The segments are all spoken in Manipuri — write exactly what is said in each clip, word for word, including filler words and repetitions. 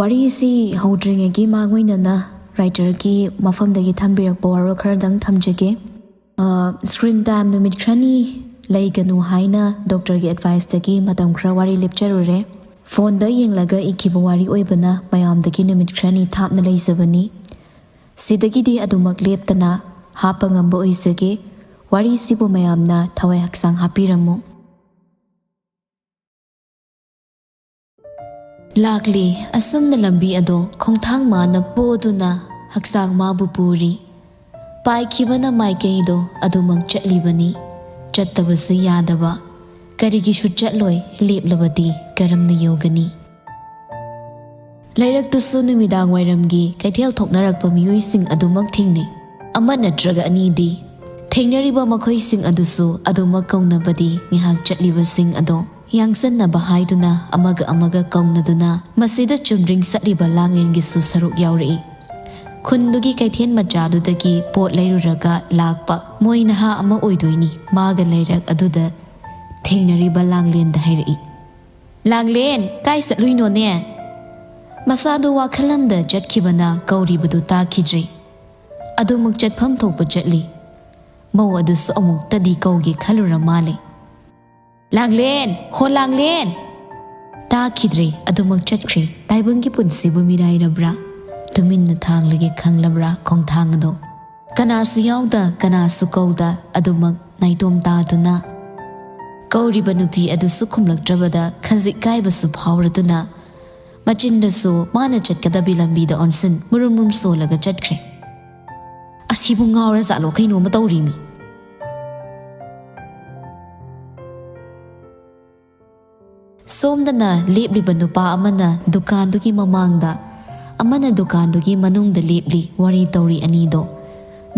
ꯋꯥꯔꯤꯁꯤ ꯍꯧꯗ꯭ꯔꯤꯉꯩꯒꯤ ꯃꯥꯡꯑꯣꯏꯅꯅ ꯔꯥꯏꯇꯔꯒꯤ ꯃꯐꯝꯗꯒꯤ ꯊꯝꯕꯤꯔꯛꯄ ꯋꯥꯔꯣꯜ ꯈꯔꯗꯪ ꯊꯝꯖꯒꯦ꯫ ꯁ꯭ꯀ꯭ꯔꯤꯟ ꯇꯥꯏꯝ ꯅꯨꯃꯤꯠ ꯈꯔꯅꯤ ꯂꯩꯒꯅꯨ ꯍꯥꯏꯅ ꯗꯣꯛꯇꯔꯒꯤ ꯑꯦꯗꯚꯥꯏꯁꯇꯒꯤ ꯃꯇꯝ ꯈꯔ ꯋꯥꯔꯤ ꯂꯦꯞꯆꯔꯨꯔꯦ꯫ ꯐꯣꯟꯗ ꯌꯦꯡꯂꯒ ꯏꯈꯤꯕ ꯋꯥꯔꯤ ꯑꯣꯏꯕꯅ ꯃꯌꯥꯝꯗꯒꯤ ꯅꯨꯃꯤꯠ ꯈꯔꯅꯤ ꯊꯥꯞꯅ ꯂꯩꯖꯕꯅꯤ꯫ ꯁꯤꯗꯒꯤꯗꯤ ꯑꯗꯨꯃꯛ ꯂꯦꯞꯇꯅ ꯍꯥꯞꯄ ꯉꯝꯕ ꯑꯣꯏꯖꯒꯦ꯫ ꯋꯥꯔꯤꯁꯤꯕꯨ ꯃꯌꯥꯝꯅ ꯊꯋꯥꯏ ꯍꯛꯆꯥꯡ ꯍꯥꯞꯄꯤꯔꯝꯃꯨ꯫ ꯂꯥꯛꯂꯤ꯫ ꯑꯁꯨꯝꯅ ꯂꯝꯕꯤ ꯑꯗꯣ ꯈꯣꯡꯊꯥꯡ ꯃꯥꯅ ꯄꯣꯗꯨꯅ ꯍꯛꯆꯥꯡ ꯃꯥꯕꯨ ꯄꯨꯔꯤ꯫ ꯄꯥꯏꯈꯤꯕꯅ ꯃꯥꯏꯀꯩꯗꯣ ꯑꯗꯨꯃꯛ ꯆꯠꯂꯤꯕꯅꯤ꯫ ꯆꯠꯇꯕꯁꯨ ꯌꯥꯗꯕ꯫ ꯀꯔꯤꯒꯤꯁꯨ ꯆꯠꯂꯣꯏ, ꯂꯦꯞꯂꯕꯗꯤ ꯀꯔꯝꯅ ꯌꯧꯒꯅꯤ? ꯂꯩꯔꯛꯇꯨꯁꯨ ꯅꯨꯃꯤꯗꯥꯡ ꯋꯥꯏꯔꯝꯒꯤ ꯀꯩꯊꯦꯜ ꯊꯣꯛꯅꯔꯛꯄ ꯃꯤꯑꯣꯏꯁꯤꯡ ꯑꯗꯨꯃꯛ ꯊꯦꯡꯅꯩ꯫ ꯑꯃ ꯅꯠꯇ꯭ꯔꯒ ꯑꯅꯤꯗꯤ꯫ ꯊꯦꯡꯅꯔꯤꯕ ꯃꯈꯣꯏꯁꯤꯡ ꯑꯗꯨꯁꯨ ꯑꯗꯨꯃꯛ ꯀꯧꯅꯕꯗꯤ ꯉꯥꯏꯍꯥꯛ ꯆꯠꯂꯤꯕꯁꯤꯡ ꯑꯗꯣ ꯌꯥꯡꯁꯟꯅꯕ ꯍꯥꯏꯗꯨꯅ ꯑꯃꯒ ꯑꯃꯒ ꯀꯧꯅꯗꯨꯅ ꯃꯁꯤꯗ ꯆꯨꯝꯗ꯭ꯔꯤꯡ ꯆꯠꯂꯤꯕ ꯂꯥꯡꯂꯦꯟꯒꯤꯁꯨ ꯁꯔꯨꯛ ꯌꯥꯎꯔꯛꯏ꯫ ꯈꯨꯟꯗꯨꯒꯤ ꯀꯩꯊꯦꯜ ꯃꯆꯥꯗꯨꯗꯒꯤ ꯄꯣꯠ ꯂꯩꯔꯨꯔꯒ ꯂꯥꯛꯄ ꯃꯣꯏ ꯅꯍꯥ ꯑꯃ ꯑꯣꯏꯗꯣꯏꯅꯤ꯫ ꯃꯥꯒ ꯂꯩꯔꯛ ꯑꯗꯨꯗ ꯊꯦꯡꯅꯔꯤꯕ ꯂꯥꯡꯂꯦꯟꯗ ꯍꯥꯏꯔꯛꯏ꯫ "ꯂꯥꯡꯂꯦꯟ, ꯀꯥꯏ ꯆꯠꯂꯨꯏꯅꯣꯅꯦ?" ꯃꯁꯥꯗꯨ ꯋꯥꯈꯜ ꯑꯃꯗ ꯆꯠꯈꯤꯕꯅ ꯀꯧꯔꯤꯕꯗꯨ ꯇꯥꯈꯤꯗ꯭ꯔꯦ꯫ ꯑꯗꯨꯃꯛ ꯆꯠꯐꯝ ꯊꯣꯛꯄ ꯆꯠꯂꯤ꯫ ꯃꯧ ꯑꯗꯨꯁꯨ ꯑꯃꯨꯛꯇꯗꯤ ꯀꯧꯒꯦ ꯈꯜꯂꯨꯔ ꯃꯥꯜꯂꯦ꯫ "ꯂꯥꯡꯂꯦꯟ! ꯍꯣ ꯂꯥꯡꯂꯦꯟ!" ꯇꯥꯈꯤꯗ꯭ꯔꯦ, ꯑꯗꯨꯃꯛ ꯆꯠꯈ꯭ꯔꯦ꯫ ꯇꯥꯏꯕꯪꯒꯤ ꯄꯨꯟꯁꯤꯕꯨ ꯃꯤꯔꯥꯏꯔꯕ꯭ꯔꯥ? ꯇꯨꯃꯤꯟꯅ ꯊꯥꯡꯂꯒꯦ ꯈꯪꯂꯕ꯭ꯔꯥ ꯈꯣꯡꯊꯥꯡ ꯑꯗꯣ? ꯀꯅꯥꯁꯨ ꯌꯥꯎꯗ, ꯀꯅꯥꯁꯨ ꯀꯧꯗ, ꯑꯗꯨꯃꯛ ꯅꯥꯏꯇꯣꯝ ꯇꯥꯗꯨꯅ ꯀꯧꯔꯤꯕ ꯅꯨꯄꯤ ꯑꯗꯨꯁꯨ ꯈꯨꯝꯂꯛꯇ꯭ꯔꯕꯗ ꯈꯖꯤꯛ ꯀꯥꯏꯕꯁꯨ ꯐꯥꯎꯔꯗꯨꯅ ꯃꯆꯤꯟꯗꯁꯨ ꯃꯥꯅ ꯆꯠꯀꯗꯕꯤ ꯂꯝꯕꯤꯗ ꯑꯣꯟꯁꯤꯟ ꯃꯨꯔꯨꯝ ꯃꯨꯔꯨꯝ ꯁꯣꯜꯂꯒ ꯆꯠꯈ꯭ꯔꯦ꯫ "ꯑꯁꯤꯕꯨ ꯉꯥꯎꯔ ꯖꯥꯠꯂꯣ? ꯀꯩꯅꯣꯝꯃ ꯇꯧꯔꯤꯃꯤ!" ꯁꯣꯝꯗꯅ ꯂꯦꯞꯂꯤꯕ ꯅꯨꯄꯥ ꯑꯃꯅ ꯗꯨꯀꯥꯟꯗꯨꯒꯤ ꯃꯃꯥꯡꯗ, ꯑꯃꯅ ꯗꯨꯀꯥꯟꯗꯨꯒꯤ ꯃꯅꯨꯡꯗ ꯂꯦꯞꯂꯤ꯫ ꯋꯥꯔꯤ ꯇꯧꯔꯤ ꯑꯅꯤꯗꯣ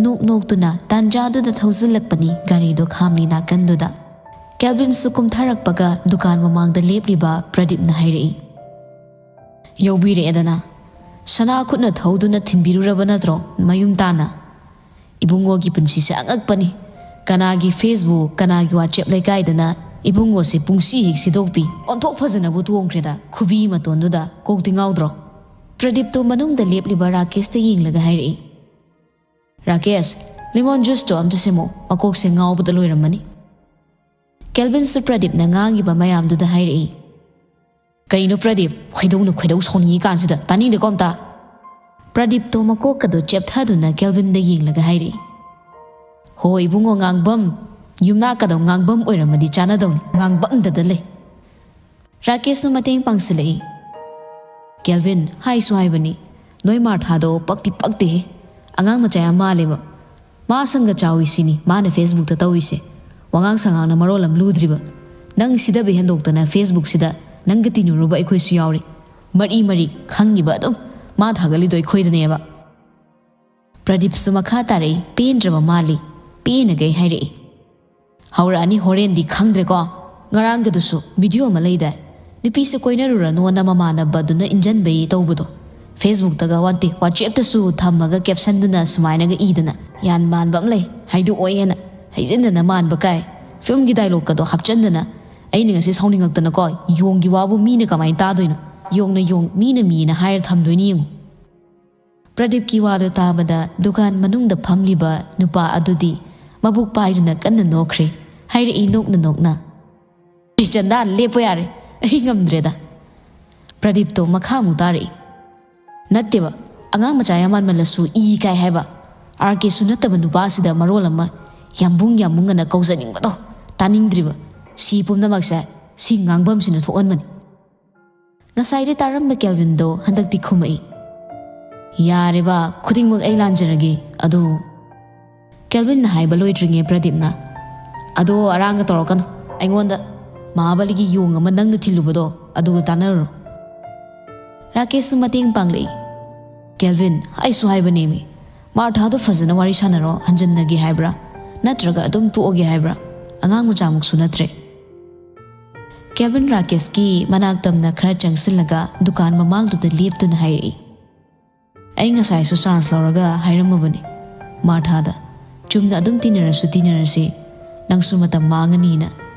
ꯅꯣꯛ ꯅꯣꯛꯇꯨꯅ ꯇꯥꯟꯖꯥꯗꯨꯗ ꯊꯧꯖꯤꯜꯂꯛꯄꯅꯤ ꯒꯥꯔꯤꯗꯣ ꯈꯥꯝꯂꯤ ꯅꯥꯀꯟꯗꯨꯗ꯫ ꯀꯦꯜꯚꯤꯟꯁꯨ ꯀꯨꯝꯊꯔꯛꯄꯒ ꯗꯨꯀꯥꯟ ꯃꯃꯥꯡꯗ ꯂꯦꯞꯂꯤꯕ ꯄ꯭ꯔꯗꯤꯞꯅ ꯍꯥꯏꯔꯛꯏ, "ꯌꯧꯕꯤꯔꯛꯑꯦꯗꯅ꯫ ꯁꯅꯥ ꯈꯨꯠꯅ ꯊꯧꯗꯨꯅ ꯊꯤꯟꯕꯤꯔꯨꯔꯕ ꯅꯠꯇ꯭ꯔꯣ ꯃꯌꯨꯝ ꯇꯥꯅ? ꯏꯕꯨꯡꯉꯣꯒꯤ ꯄꯨꯟꯁꯤꯁꯦ ꯑꯉꯛꯄꯅꯤ꯫ ꯀꯅꯥꯒꯤ Facebook, ꯀꯅꯥꯒꯤ WhatsApp ꯂꯩꯀꯥꯏꯗꯅ ꯏꯕꯨꯡꯉꯣꯁꯦ ꯄꯨꯡꯁꯤ ꯍꯦꯛ ꯁꯤꯗꯣꯛꯄꯤ꯫ ꯑꯣꯟꯊꯣꯛ ꯐꯖꯅꯕꯨ ꯇꯣꯡꯈ꯭ꯔꯦꯗ, ꯈꯨꯕꯤ ꯃꯇꯣꯟꯗꯨꯗ꯫ ꯀꯣꯛꯇꯤ ꯉꯥꯎꯗ꯭ꯔꯣ?" ꯄ꯭ꯔꯗꯤꯞꯇꯣ ꯃꯅꯨꯡꯗ ꯂꯦꯞꯂꯤꯕ ꯔꯥꯀꯦꯁꯇ ꯌꯦꯡꯂꯒ ꯍꯥꯏꯔꯛꯏ, "ꯔꯥꯀꯦꯁ, ꯂꯦꯃꯣꯟ ꯖꯨꯁꯇꯣ ꯑꯝꯇ ꯁꯦꯝꯃꯣ, ꯃꯀꯣꯛꯁꯦ ꯉꯥꯎꯕꯗ ꯂꯣꯏꯔꯝꯃꯅꯤ"꯫ ꯀꯦꯜꯚꯤꯟꯁꯨ ꯄ꯭ꯔꯗꯤꯞꯅ ꯉꯥꯡꯉꯤꯕ ꯃꯌꯥꯝꯗꯨꯗ ꯍꯥꯏꯔꯛꯏ, "ꯀꯩꯅꯣ ꯄ꯭ꯔꯗꯤꯞ, ꯈꯣꯏꯗꯧꯅ ꯈꯣꯏꯗꯧ ꯁꯥꯎꯅꯤꯡꯉꯤ ꯀꯥꯟꯁꯤꯗ, ꯇꯥꯅꯤꯡꯗꯦꯀꯣ ꯑꯝꯇ"꯫ ꯄ꯭ꯔꯗꯤꯞꯇꯣ ꯃꯀꯣꯛꯀꯗꯣ ꯆꯦꯞꯊꯗꯨꯅ ꯀꯦꯜꯚꯤꯟꯗ ꯌꯦꯡꯂꯒ ꯍꯥꯏꯔꯛꯏ, "ꯍꯣ ꯏꯕꯨꯡꯉꯣ, ꯉꯥꯡꯕꯝ, ꯌꯨꯝꯅꯥꯛꯀꯗꯣ ꯉꯥꯡꯕꯝ ꯑꯣꯏꯔꯝꯃꯗꯤ ꯆꯥꯟꯅꯗꯧꯅꯤ, ꯉꯥꯡꯕꯝꯗꯗ ꯂꯩ"꯫ ꯔꯥꯀꯦꯁꯅ ꯃꯇꯦꯡ ꯄꯥꯡꯁꯤꯜꯂꯛꯏ, "ꯀꯦꯜꯚꯤꯟ, ꯍꯥꯏꯁꯨ ꯍꯥꯏꯕꯅꯤ, ꯅꯣꯏ ꯃꯥꯔꯊꯥꯗꯣ ꯄꯛꯇꯤ ꯄꯛꯇꯦꯍꯦ, ꯑꯉꯥꯡ ꯃꯆꯥ ꯌꯥꯝ ꯃꯥꯜꯂꯦꯕ꯫ ꯃꯥ ꯁꯪꯒ ꯆꯥꯎꯏ ꯁꯤꯅꯤ ꯃꯥꯅ ꯐꯦꯁꯕꯨꯛꯇ ꯇꯧꯔꯤꯁꯦ, ꯋꯥꯉꯥꯡ ꯁꯉꯥꯡꯅ ꯃꯔꯣꯜ ꯑꯃ ꯂꯨꯗ꯭ꯔꯤꯕ꯫ ꯅꯪ ꯁꯤꯗꯕ ꯍꯦꯟꯗꯣꯛꯇꯅ ꯐꯦꯁꯕꯨꯛꯁꯤꯗ ꯅꯪꯒ ꯇꯤꯟꯅꯔꯨꯕ ꯑꯩꯈꯣꯏꯁꯨ ꯌꯥꯎꯔꯤ꯫ ꯃꯔꯤ ꯃꯔꯤ ꯈꯪꯉꯤꯕ ꯑꯗꯨꯝ ꯃꯥ ꯊꯥꯒꯠꯂꯤꯗꯣ ꯑꯩꯈꯣꯏꯗꯅꯦꯕ"꯫ ꯄ꯭ꯔꯗꯤꯞꯁꯨ ꯃꯈꯥ ꯇꯥꯔꯛꯏ, ꯄꯦꯟꯗ꯭ꯔꯕ ꯃꯥꯜꯂꯤ꯫ ꯄꯦꯟꯅꯒꯩ ꯍꯥꯏꯔꯛꯏ, "ꯍꯧꯔꯛꯑꯅꯤ ꯍꯣꯔꯦꯟꯗꯤ, ꯈꯪꯗ꯭ꯔꯦꯀꯣ꯫ ꯉꯔꯥꯡꯒꯗꯨꯁꯨ ꯚꯤꯗꯤꯑꯣ ꯑꯃ ꯂꯩꯗꯥꯏ, ꯅꯨꯄꯤꯁꯦ ꯀꯣꯏꯅꯔꯨꯔꯅꯣꯅ ꯃꯃꯥꯟꯅꯕꯗꯨꯅ ꯏꯟꯖꯟꯕꯩ ꯇꯧꯕꯗꯣ, ꯐꯦꯁꯕꯨꯛꯇꯒ ꯋꯥꯟꯇꯦ ꯋꯥꯆꯦꯞꯇꯁꯨ ꯊꯝꯃꯒ ꯀꯦꯞꯁꯟꯗꯨꯅ ꯁꯨꯃꯥꯏꯅꯒ ꯏꯗꯅ, ꯌꯥꯟ ꯃꯥꯟꯕ ꯑꯃ ꯂꯩ ꯍꯥꯏꯗꯣꯛꯑꯣꯏ ꯍꯥꯏꯅ ꯍꯩꯖꯤꯟꯗꯅ ꯃꯥꯟꯕ ꯀꯥꯏ, ꯐꯤꯂꯝꯒꯤ ꯗꯥꯏꯂꯣꯛꯀꯗꯣ ꯍꯥꯞꯆꯟꯗꯅ꯫ ꯑꯩꯅ ꯉꯁꯤ ꯁꯥꯎꯅꯤꯡꯉꯛꯇꯅꯀꯣ, ꯌꯣꯡꯒꯤ ꯋꯥꯕꯨ ꯃꯤꯅ ꯀꯃꯥꯏꯅ ꯇꯥꯗꯣꯏꯅꯣ? ꯌꯣꯡꯅ ꯌꯣꯡ, ꯃꯤꯅ ꯃꯤꯅ ꯍꯥꯏꯔ ꯊꯝꯗꯣꯏꯅꯤ ꯌꯦꯡꯉꯨ"꯫ ꯄ꯭ꯔꯗꯤꯞꯀꯤ ꯋꯥꯗꯨ ꯇꯥꯕꯗ ꯗꯨꯀꯥꯟ ꯃꯅꯨꯡꯗ ꯐꯝꯂꯤꯕ ꯅꯨꯄꯥ ꯑꯗꯨꯗꯤ ꯃꯕꯨꯛ ꯄꯥꯏꯗꯨꯅ ꯀꯟꯅ ꯅꯣꯛꯈ꯭ꯔꯦ꯫ ꯍꯥꯏꯔꯛꯏ ꯅꯣꯛꯅ ꯅꯣꯛꯅ, "ꯑꯩ ꯆꯟꯗꯥ, ꯂꯦꯞꯄꯣ ꯌꯥꯔꯦ, ꯑꯩ ꯉꯝꯗ꯭ꯔꯦꯗ"꯫ ꯄ꯭ꯔꯗꯤꯞꯇꯣ ꯃꯈꯥ ꯑꯃꯨꯛ ꯇꯥꯔꯛꯏ, "ꯅꯠꯇꯦꯕ, ꯑꯉꯥꯡ ꯃꯆꯥ ꯌꯥꯝ ꯃꯥꯟꯃꯜꯂꯁꯨ ꯏ ꯀꯥꯏ ꯍꯥꯏꯕ꯫ ꯑꯥꯔ ꯀꯦꯁꯨ ꯅꯠꯇꯕ ꯅꯨꯄꯥꯁꯤꯗ ꯃꯔꯣꯜ ꯑꯃ ꯌꯥꯝꯕꯨꯡ ꯌꯥꯝꯕꯨꯡ ꯑꯅ ꯀꯧꯖꯅꯤꯡꯕꯗꯣ, ꯇꯥꯅꯤꯡꯗ꯭ꯔꯤꯕ꯫ ꯁꯤ ꯄꯨꯝꯅꯃꯛꯁꯦ ꯁꯤ ꯉꯥꯡꯐꯝꯁꯤꯅ ꯊꯣꯛꯍꯟꯕꯅꯤ"꯫ ꯉꯁꯥꯏꯗꯤ ꯇꯥꯔꯝꯕ ꯀꯦꯜꯚꯤꯟꯗꯣ ꯍꯟꯗꯛꯇꯤ ꯈꯨꯝꯃꯛꯏ, "ꯌꯥꯔꯦꯕ, ꯈꯨꯗꯤꯡꯃꯛ ꯑꯩ ꯂꯥꯟꯖꯔꯒꯦ꯫ ꯑꯗꯨ"꯫ ꯀꯦꯜꯚꯤꯟꯅ ꯍꯥꯏꯕ ꯂꯣꯏꯗ꯭ꯔꯤꯉꯩ ꯄ꯭ꯔꯗꯤꯞꯅ, "ꯑꯗꯣ ꯑꯔꯥꯡꯒ ꯇꯧꯔꯛꯀꯅꯨ ꯑꯩꯉꯣꯟꯗ꯫ ꯃꯍꯥꯕꯂꯤꯒꯤ ꯌꯣꯡ ꯑꯃ ꯅꯪꯅ ꯊꯤꯜꯂꯨꯕꯗꯣ ꯑꯗꯨꯒ ꯇꯥꯟꯅꯔꯨꯔꯣ"꯫ ꯔꯥꯀꯦꯁꯁꯨ ꯃꯇꯦꯡ ꯄꯥꯡꯂꯛꯏ, "ꯀꯦꯜꯚꯤꯟ, ꯑꯩꯁꯨ ꯍꯥꯏꯕꯅꯦꯃꯤ, ꯃꯥꯔꯊꯥꯗꯣ ꯐꯖꯅ ꯋꯥꯔꯤ ꯁꯥꯟꯅꯔꯣ, ꯍꯟꯖꯤꯟꯅꯒꯦ ꯍꯥꯏꯕ꯭ꯔꯥ ꯅꯠꯇ꯭ꯔꯒ ꯑꯗꯨꯝ ꯇꯣꯛꯑꯒꯦ ꯍꯥꯏꯕ꯭ꯔꯥ? ꯑꯉꯥꯡ ꯃꯆꯥꯃꯛꯁꯨ ꯅꯠꯇ꯭ꯔꯦ"꯫ ꯀꯦꯜꯚꯤꯟ ꯔꯥꯀꯦꯁꯀꯤ ꯃꯅꯥꯛ ꯇꯝꯅ ꯈꯔ ꯆꯪꯁꯤꯜꯂꯒ ꯗꯨꯀꯥꯟ ꯃꯃꯥꯡꯗꯨꯗ ꯂꯦꯞꯇꯨꯅ ꯍꯥꯏꯔꯛꯏ, "ꯑꯩ ꯉꯁꯥꯏꯁꯨ ꯆꯥꯟꯁ ꯂꯧꯔꯒ ꯍꯥꯏꯔꯝꯃꯕꯅꯤ ꯃꯥꯔꯊꯥꯗ, ꯆꯨꯝꯅ ꯑꯗꯨꯝ ꯇꯤꯟꯅꯔꯁꯨ ꯇꯤꯟꯅꯔꯁꯤ, ꯅꯪꯁꯨ ꯃꯇꯝ ꯃꯥꯡꯉꯅꯤꯅ꯫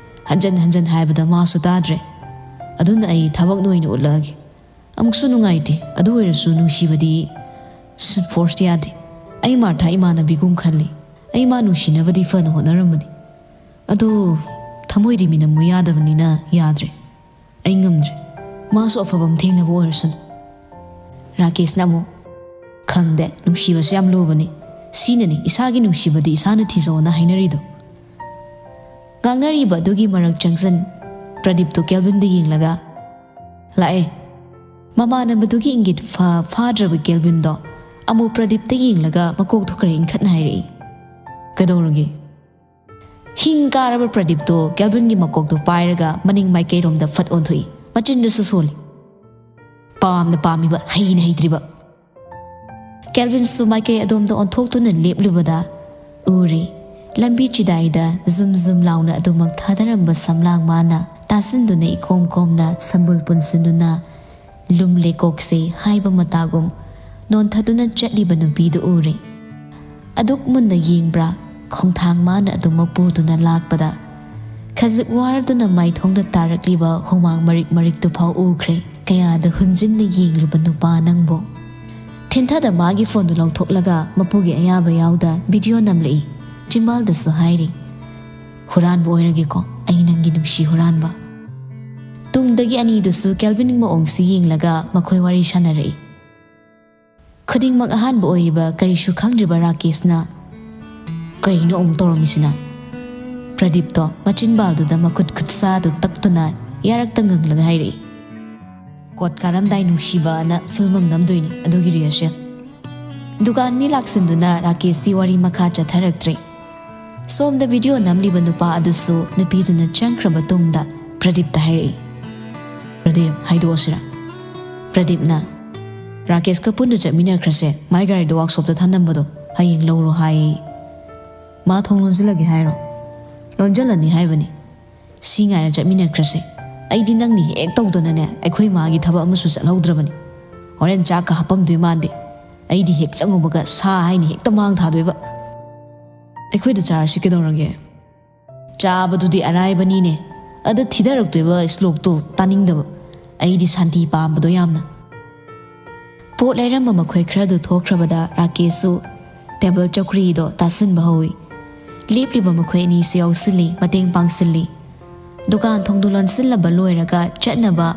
ꯍꯟꯖꯟ ꯍꯟꯖꯟ ꯍꯥꯏꯕꯗ ꯃꯥꯁꯨ ꯇꯥꯗ꯭ꯔꯦ꯫ ꯑꯗꯨꯅ ꯑꯩ ꯊꯕꯛꯅ ꯑꯣꯏꯅ ꯎꯠꯂꯛꯑꯒꯦ"꯫ ꯑꯃꯨꯛꯁꯨ ꯅꯨꯡꯉꯥꯏꯇꯦ꯫ ꯑꯗꯨ ꯑꯣꯏꯔꯁꯨ ꯅꯨꯡꯁꯤꯕꯗꯤ ꯐꯣꯔꯁ ꯌꯥꯗꯦ꯫ ꯑꯩ ꯃꯥꯔꯊꯥ ꯏꯃꯥꯟꯅꯕꯤꯒꯨꯝ ꯈꯜꯂꯤ꯫ ꯑꯩ ꯃꯥ ꯅꯨꯡꯁꯤꯅꯕꯗꯤ ꯐꯅ ꯍꯣꯠꯅꯔꯝꯕꯅꯤ꯫ ꯑꯗꯨ ꯊꯃꯣꯏꯗꯤ ꯃꯤꯅꯝꯃꯨ ꯌꯥꯗꯕꯅꯤꯅ ꯌꯥꯗ꯭ꯔꯦ꯫ ꯑꯩ ꯉꯝꯗ꯭ꯔꯦ꯫ ꯃꯥꯁꯨ ꯑꯐꯕ ꯑꯃ ꯊꯦꯡꯅꯕ ꯑꯣꯏꯔꯁꯅꯨ꯫ ꯔꯥꯀꯦꯁꯅ ꯑꯃꯨꯛ, "ꯈꯪꯗꯦ, ꯅꯨꯡꯁꯤꯕꯁꯦ ꯌꯥꯝ ꯂꯨꯕꯅꯤ꯫ ꯁꯤꯅꯅꯤ ꯏꯁꯥꯒꯤ ꯅꯨꯡꯁꯤꯕꯗꯤ ꯏꯁꯥꯅ ꯊꯤꯖꯧꯅ ꯍꯥꯏꯅꯔꯤꯗꯣ꯫" ꯉꯥꯡꯅꯔꯤꯕ ꯑꯗꯨꯒꯤ ꯃꯔꯛ ꯆꯪꯁꯤꯟ ꯄ꯭ꯔꯗꯤꯞꯇꯣ ꯀꯦꯜꯚꯤꯟꯗ ꯌꯦꯡꯂꯒ, "ꯂꯥꯛꯑꯦ꯫" ꯃꯃꯥꯟꯅꯕꯗꯨꯒꯤ ꯏꯪꯒꯤꯠ ꯐꯥ-, ꯐꯥꯗ꯭ꯔꯕ ꯀꯦꯜꯚꯤꯟꯗꯣ ꯑꯃꯨꯛ ꯄ꯭ꯔꯗꯤꯞꯇ ꯌꯦꯡꯂꯒ ꯃꯀꯣꯛꯇꯣ ꯈꯔ ꯏꯟꯈꯠꯅ ꯍꯥꯏꯔꯛꯏ, "ꯀꯩꯗꯧꯔꯒꯦ?" ꯍꯤꯡ ꯀꯥꯔꯕ ꯄ꯭ꯔꯗꯤꯞꯇꯣ ꯀꯦꯜꯚꯤꯟꯒꯤ ꯃꯀꯣꯛꯇꯣ ꯄꯥꯏꯔꯒ ꯃꯅꯤꯡ ꯃꯥꯏꯀꯩꯔꯣꯝꯗ ꯐꯠ ꯑꯣꯟꯊꯣꯛꯏ꯫ ꯃꯆꯤꯟꯗꯨꯁꯨ ꯁꯣꯜꯂꯤ꯫ ꯄꯥꯝꯅ ꯄꯥꯝꯃꯤꯕ, ꯍꯩꯅ ꯍꯩꯇ꯭ꯔꯤꯕ꯫ ꯀꯦꯜꯚꯤꯟꯁꯨ ꯃꯥꯏꯀꯩ ꯑꯗꯣꯝꯗ ꯑꯣꯟꯊꯣꯛꯇꯨꯅ ꯂꯦꯞꯂꯨꯕꯗ ꯎꯔꯦ, ꯂꯝꯕꯤ ꯆꯤꯗꯥꯏꯗ ꯖꯨꯝ ꯖꯨꯝ ꯂꯥꯎꯅ ꯑꯗꯨꯃꯛ ꯊꯥꯗꯔꯝꯕ ꯁꯝꯂꯥꯡ ꯃꯥꯅ ꯇꯥꯁꯤꯟꯗꯨꯅ ꯏꯀꯣꯝ ꯀꯣꯝꯅ ꯁꯝꯕꯨꯜ ꯄꯨꯟꯁꯤꯟꯗꯨꯅ ꯂꯨꯝꯂꯦ ꯀꯣꯛꯁꯦ ꯍꯥꯏꯕ ꯃꯇꯥꯒꯨꯝ ꯅꯣꯟꯊꯗꯨꯅ ꯆꯠꯂꯤꯕ ꯅꯨꯄꯤꯗꯨ ꯎꯔꯦ꯫ ꯑꯗꯨꯛ ꯃꯨꯟꯅ ꯌꯦꯡꯕ꯭ꯔꯥ, ꯈꯣꯡꯊꯥꯡ ꯃꯥꯅ ꯑꯗꯨꯃꯛ ꯄꯨꯗꯨꯅ ꯂꯥꯛꯄꯗ ꯈꯖꯤꯛ ꯋꯥꯔꯗꯨꯅ ꯃꯥꯏꯊꯣꯡꯗ ꯇꯥꯔꯛꯂꯤꯕ ꯍꯨꯃꯥꯡ ꯃꯔꯤꯛ ꯃꯔꯤꯛꯇꯨ ꯐꯥꯎ ꯎꯈ꯭ꯔꯦ꯫ ꯀꯌꯥꯗ ꯍꯨꯟꯖꯤꯟꯅ ꯌꯦꯡꯂꯨꯕ ꯅꯨꯄꯥ ꯅꯪꯕꯣ꯫ ꯊꯦꯟꯊꯗ ꯃꯥꯒꯤ ꯐꯣꯟꯗꯨ ꯂꯧꯊꯣꯛꯂꯒ ꯃꯄꯨꯒꯤ ꯑꯌꯥꯕ ꯌꯥꯎꯗ ꯚꯤꯗꯤꯑꯣ ꯅꯝꯂꯛꯏ꯫ ꯆꯤꯝꯕꯥꯜꯗꯁꯨ ꯍꯥꯏꯔꯤ, "ꯍꯨꯔꯥꯟꯕ ꯑꯣꯏꯔꯒꯦꯀꯣ, ꯑꯩ ꯅꯪꯒꯤ ꯅꯨꯡꯁꯤ ꯍꯨꯔꯥꯟꯕ꯫" ꯇꯨꯡꯗꯒꯤ ꯑꯅꯤꯗꯨꯁꯨ ꯀꯦꯜꯚꯤꯟꯒꯤ ꯃꯑꯣꯡꯁꯤ ꯌꯦꯡꯂꯒ ꯃꯈꯣꯏ ꯋꯥꯔꯤ ꯁꯥꯟꯅꯔꯛꯏ꯫ ꯈꯨꯗꯤꯡꯃꯛ ꯑꯍꯥꯟꯕ ꯑꯣꯏꯔꯤꯕ ꯀꯔꯤꯁꯨ ꯈꯪꯗ꯭ꯔꯤꯕ ꯔꯥꯀꯦꯁꯅ, "ꯀꯩꯅꯣ ꯑꯃꯨꯛ ꯇꯧꯔꯝꯃꯤꯁꯤꯅ?" ꯄ꯭ꯔꯗꯤꯞꯇꯣ ꯃꯆꯤꯟꯕꯥꯜꯗꯨꯗ ꯃꯈꯨꯠ ꯈꯨꯠꯁꯥꯗꯨ ꯇꯛꯇꯨꯅ ꯌꯥꯔꯛꯇ ꯉꯪꯂꯒ ꯍꯥꯏꯔꯛꯏ, "ꯀꯣꯠ ꯀꯥꯔꯝꯗꯥꯏ ꯅꯨꯡꯁꯤꯕꯅ ꯐꯤꯜꯝ ꯑꯃ ꯅꯝꯗꯣꯏꯅꯤ, ꯑꯗꯨꯒꯤ ꯔꯤꯍꯔꯁꯦꯜ꯫" ꯗꯨꯀꯥꯟ ꯃꯤ ꯂꯥꯛꯁꯤꯟꯗꯨꯅ ꯔꯥꯀꯦꯁꯇꯤ ꯋꯥꯔꯤ ꯃꯈꯥ ꯆꯠꯊꯔꯛꯇ꯭ꯔꯦ꯫ ꯁꯣꯝꯗ ꯚꯤꯗꯤꯑꯣ ꯅꯝꯂꯤꯕ ꯅꯨꯄꯥ ꯑꯗꯨꯁꯨ ꯅꯨꯄꯤꯗꯨꯅ ꯆꯪꯈ꯭ꯔꯕ ꯇꯨꯡꯗ ꯄ꯭ꯔꯗꯤꯞꯇ ꯍꯥꯏꯔꯛꯏ, "ꯄ꯭ꯔꯗꯤꯞ, ꯍꯥꯏꯗꯣꯛꯑꯁꯤꯔ?" ꯄ꯭ꯔꯗꯤꯞꯅ, "ꯔꯥꯀꯦꯁꯀ ꯄꯨꯟꯅ ꯆꯠꯃꯤꯟꯅꯈ꯭ꯔꯁꯦ, ꯃꯥꯏ ꯒꯥꯔꯤꯗꯣ ꯋꯥꯛꯁꯣꯞꯇ ꯊꯝꯂꯝꯕꯗꯣ ꯍꯌꯦꯡ ꯂꯧꯔꯣ ꯍꯥꯏꯌꯦ꯫" "ꯃꯥ ꯊꯣꯡ ꯂꯣꯟꯁꯤꯜꯂꯒꯦ ꯍꯥꯏꯔꯣ?" "ꯂꯣꯟꯖꯜꯂꯅꯤ ꯍꯥꯏꯕꯅꯤ꯫ ꯁꯤ ꯉꯥꯏꯅ ꯆꯠꯃꯤꯟꯅꯈ꯭ꯔꯁꯦ꯫ ꯑꯩꯗꯤ ꯅꯪꯅꯤ ꯍꯦꯛ ꯇꯧꯗꯅꯅꯦ ꯑꯩꯈꯣꯏ ꯃꯥꯒꯤ ꯊꯕꯛ ꯑꯃꯁꯨ ꯆꯠꯍꯧꯗ꯭ꯔꯕꯅꯤ꯫ ꯍꯣꯔꯦꯟ ꯆꯥꯛꯀ ꯍꯥꯞꯄꯝꯗꯣꯏ ꯃꯥꯟꯗꯦ꯫ ꯑꯩꯗꯤ ꯍꯦꯛ ꯆꯪꯉꯨꯕꯒ ꯁꯥ ꯍꯥꯏꯅ ꯍꯦꯛꯇ ꯃꯥꯡ ꯊꯥꯗꯣꯏꯕ꯫" "ꯑꯩꯈꯣꯏꯗ ꯆꯥꯔꯁꯤ ꯀꯩꯗꯧꯔꯒꯦ?" "ꯆꯥꯕꯗꯨꯗꯤ ꯑꯔꯥꯏꯕꯅꯤꯅꯦ, ꯑꯗ ꯊꯤꯊꯔꯛꯇꯣꯏꯕ ꯁ꯭ꯂꯣꯛꯇꯣ ꯇꯥꯅꯤꯡꯗꯕ꯫ ꯑꯩꯗꯤ ꯁꯥꯟꯇꯤ ꯄꯥꯝꯕꯗꯣ ꯌꯥꯝꯅ꯫ ꯄꯣꯠ ꯂꯩꯔꯝꯕ ꯃꯈꯣꯏ ꯈꯔꯗꯨ ꯊꯣꯛꯈ꯭ꯔꯕꯗ ꯔꯥꯀꯦꯁꯁꯨ ꯇꯦꯕꯜ ꯆꯧꯀ꯭ꯔꯤꯗꯣ ꯇꯥꯁꯤꯟꯕ ꯍꯧꯏ꯫ ꯂꯦꯞꯂꯤꯕ ꯃꯈꯣꯏ ꯑꯅꯤꯁꯨ ꯌꯥꯎꯁꯤꯜꯂꯤ, ꯃꯇꯦꯡ ꯄꯥꯡꯁꯤꯜꯂꯤ꯫ ꯗꯨꯀꯥꯟ ꯊꯣꯡꯗꯨ ꯂꯣꯟꯁꯤꯜꯂꯕ ꯂꯣꯏꯔꯒ ꯆꯠꯅꯕ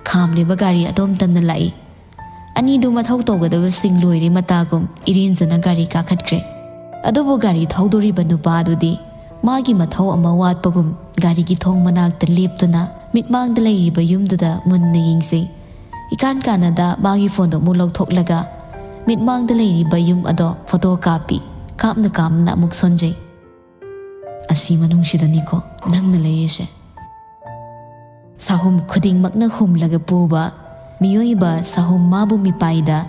ꯈꯥꯝꯂꯤꯕ ꯒꯥꯔꯤ ꯑꯗꯣꯝ ꯇꯝꯅ ꯂꯥꯛꯏ꯫ ꯑꯅꯤꯗꯨ ꯃꯊꯧ ꯇꯧꯒꯗꯕꯁꯤꯡ ꯂꯣꯏꯔꯦ ꯃꯇꯥꯒꯨꯝ ꯏꯔꯦꯟꯖꯅ ꯒꯥꯔꯤ ꯀꯥꯈꯠꯈ꯭ꯔꯦ꯫ ꯑꯗꯨꯕꯨ ꯒꯥꯔꯤ ꯊꯧꯗꯣꯔꯤꯕ ꯅꯨꯄꯥꯗꯨꯗꯤ ꯃꯥꯒꯤ ꯃꯊꯧ ꯑꯃ ꯋꯥꯠꯄꯒꯨꯝ ꯒꯥꯔꯤꯒꯤ ꯊꯣꯡ ꯃꯅꯥꯛꯇ ꯂꯦꯞꯇꯨꯅ ꯃꯤꯠꯃꯥꯡꯗ ꯂꯩꯔꯤꯕ ꯌꯨꯝꯗꯨꯗ ꯃꯨꯟꯅ ꯌꯦꯡꯖꯩ꯫ ꯏꯀꯥꯟ ꯀꯥꯟꯅꯗ ꯃꯥꯒꯤ ꯐꯣꯟꯗꯣ ꯑꯃꯨꯛ ꯂꯧꯊꯣꯛꯂꯒ ꯃꯤꯠꯃꯥꯡꯗ ꯂꯩꯔꯤꯕ ꯌꯨꯝ ꯑꯗꯣ ꯐꯣꯇꯣ ꯀꯥꯞꯄꯤ꯫ ꯀꯥꯞꯅ ꯀꯥꯞꯅ ꯑꯃꯨꯛ ꯁꯣꯟꯖꯩ꯫ "ꯑꯁꯤ ꯃꯅꯨꯡꯁꯤꯗꯅꯤꯀꯣ ꯅꯪꯅ ꯂꯩꯔꯤꯁꯦ"꯫ ꯁꯥꯍꯨꯝ ꯈꯨꯗꯤꯡꯃꯛꯅ ꯍꯨꯝꯂꯒ ꯄꯨꯕ ꯃꯤꯑꯣꯏꯕ ꯁꯥꯍꯨꯝ ꯃꯥꯕꯨ ꯃꯤꯄꯥꯏꯗ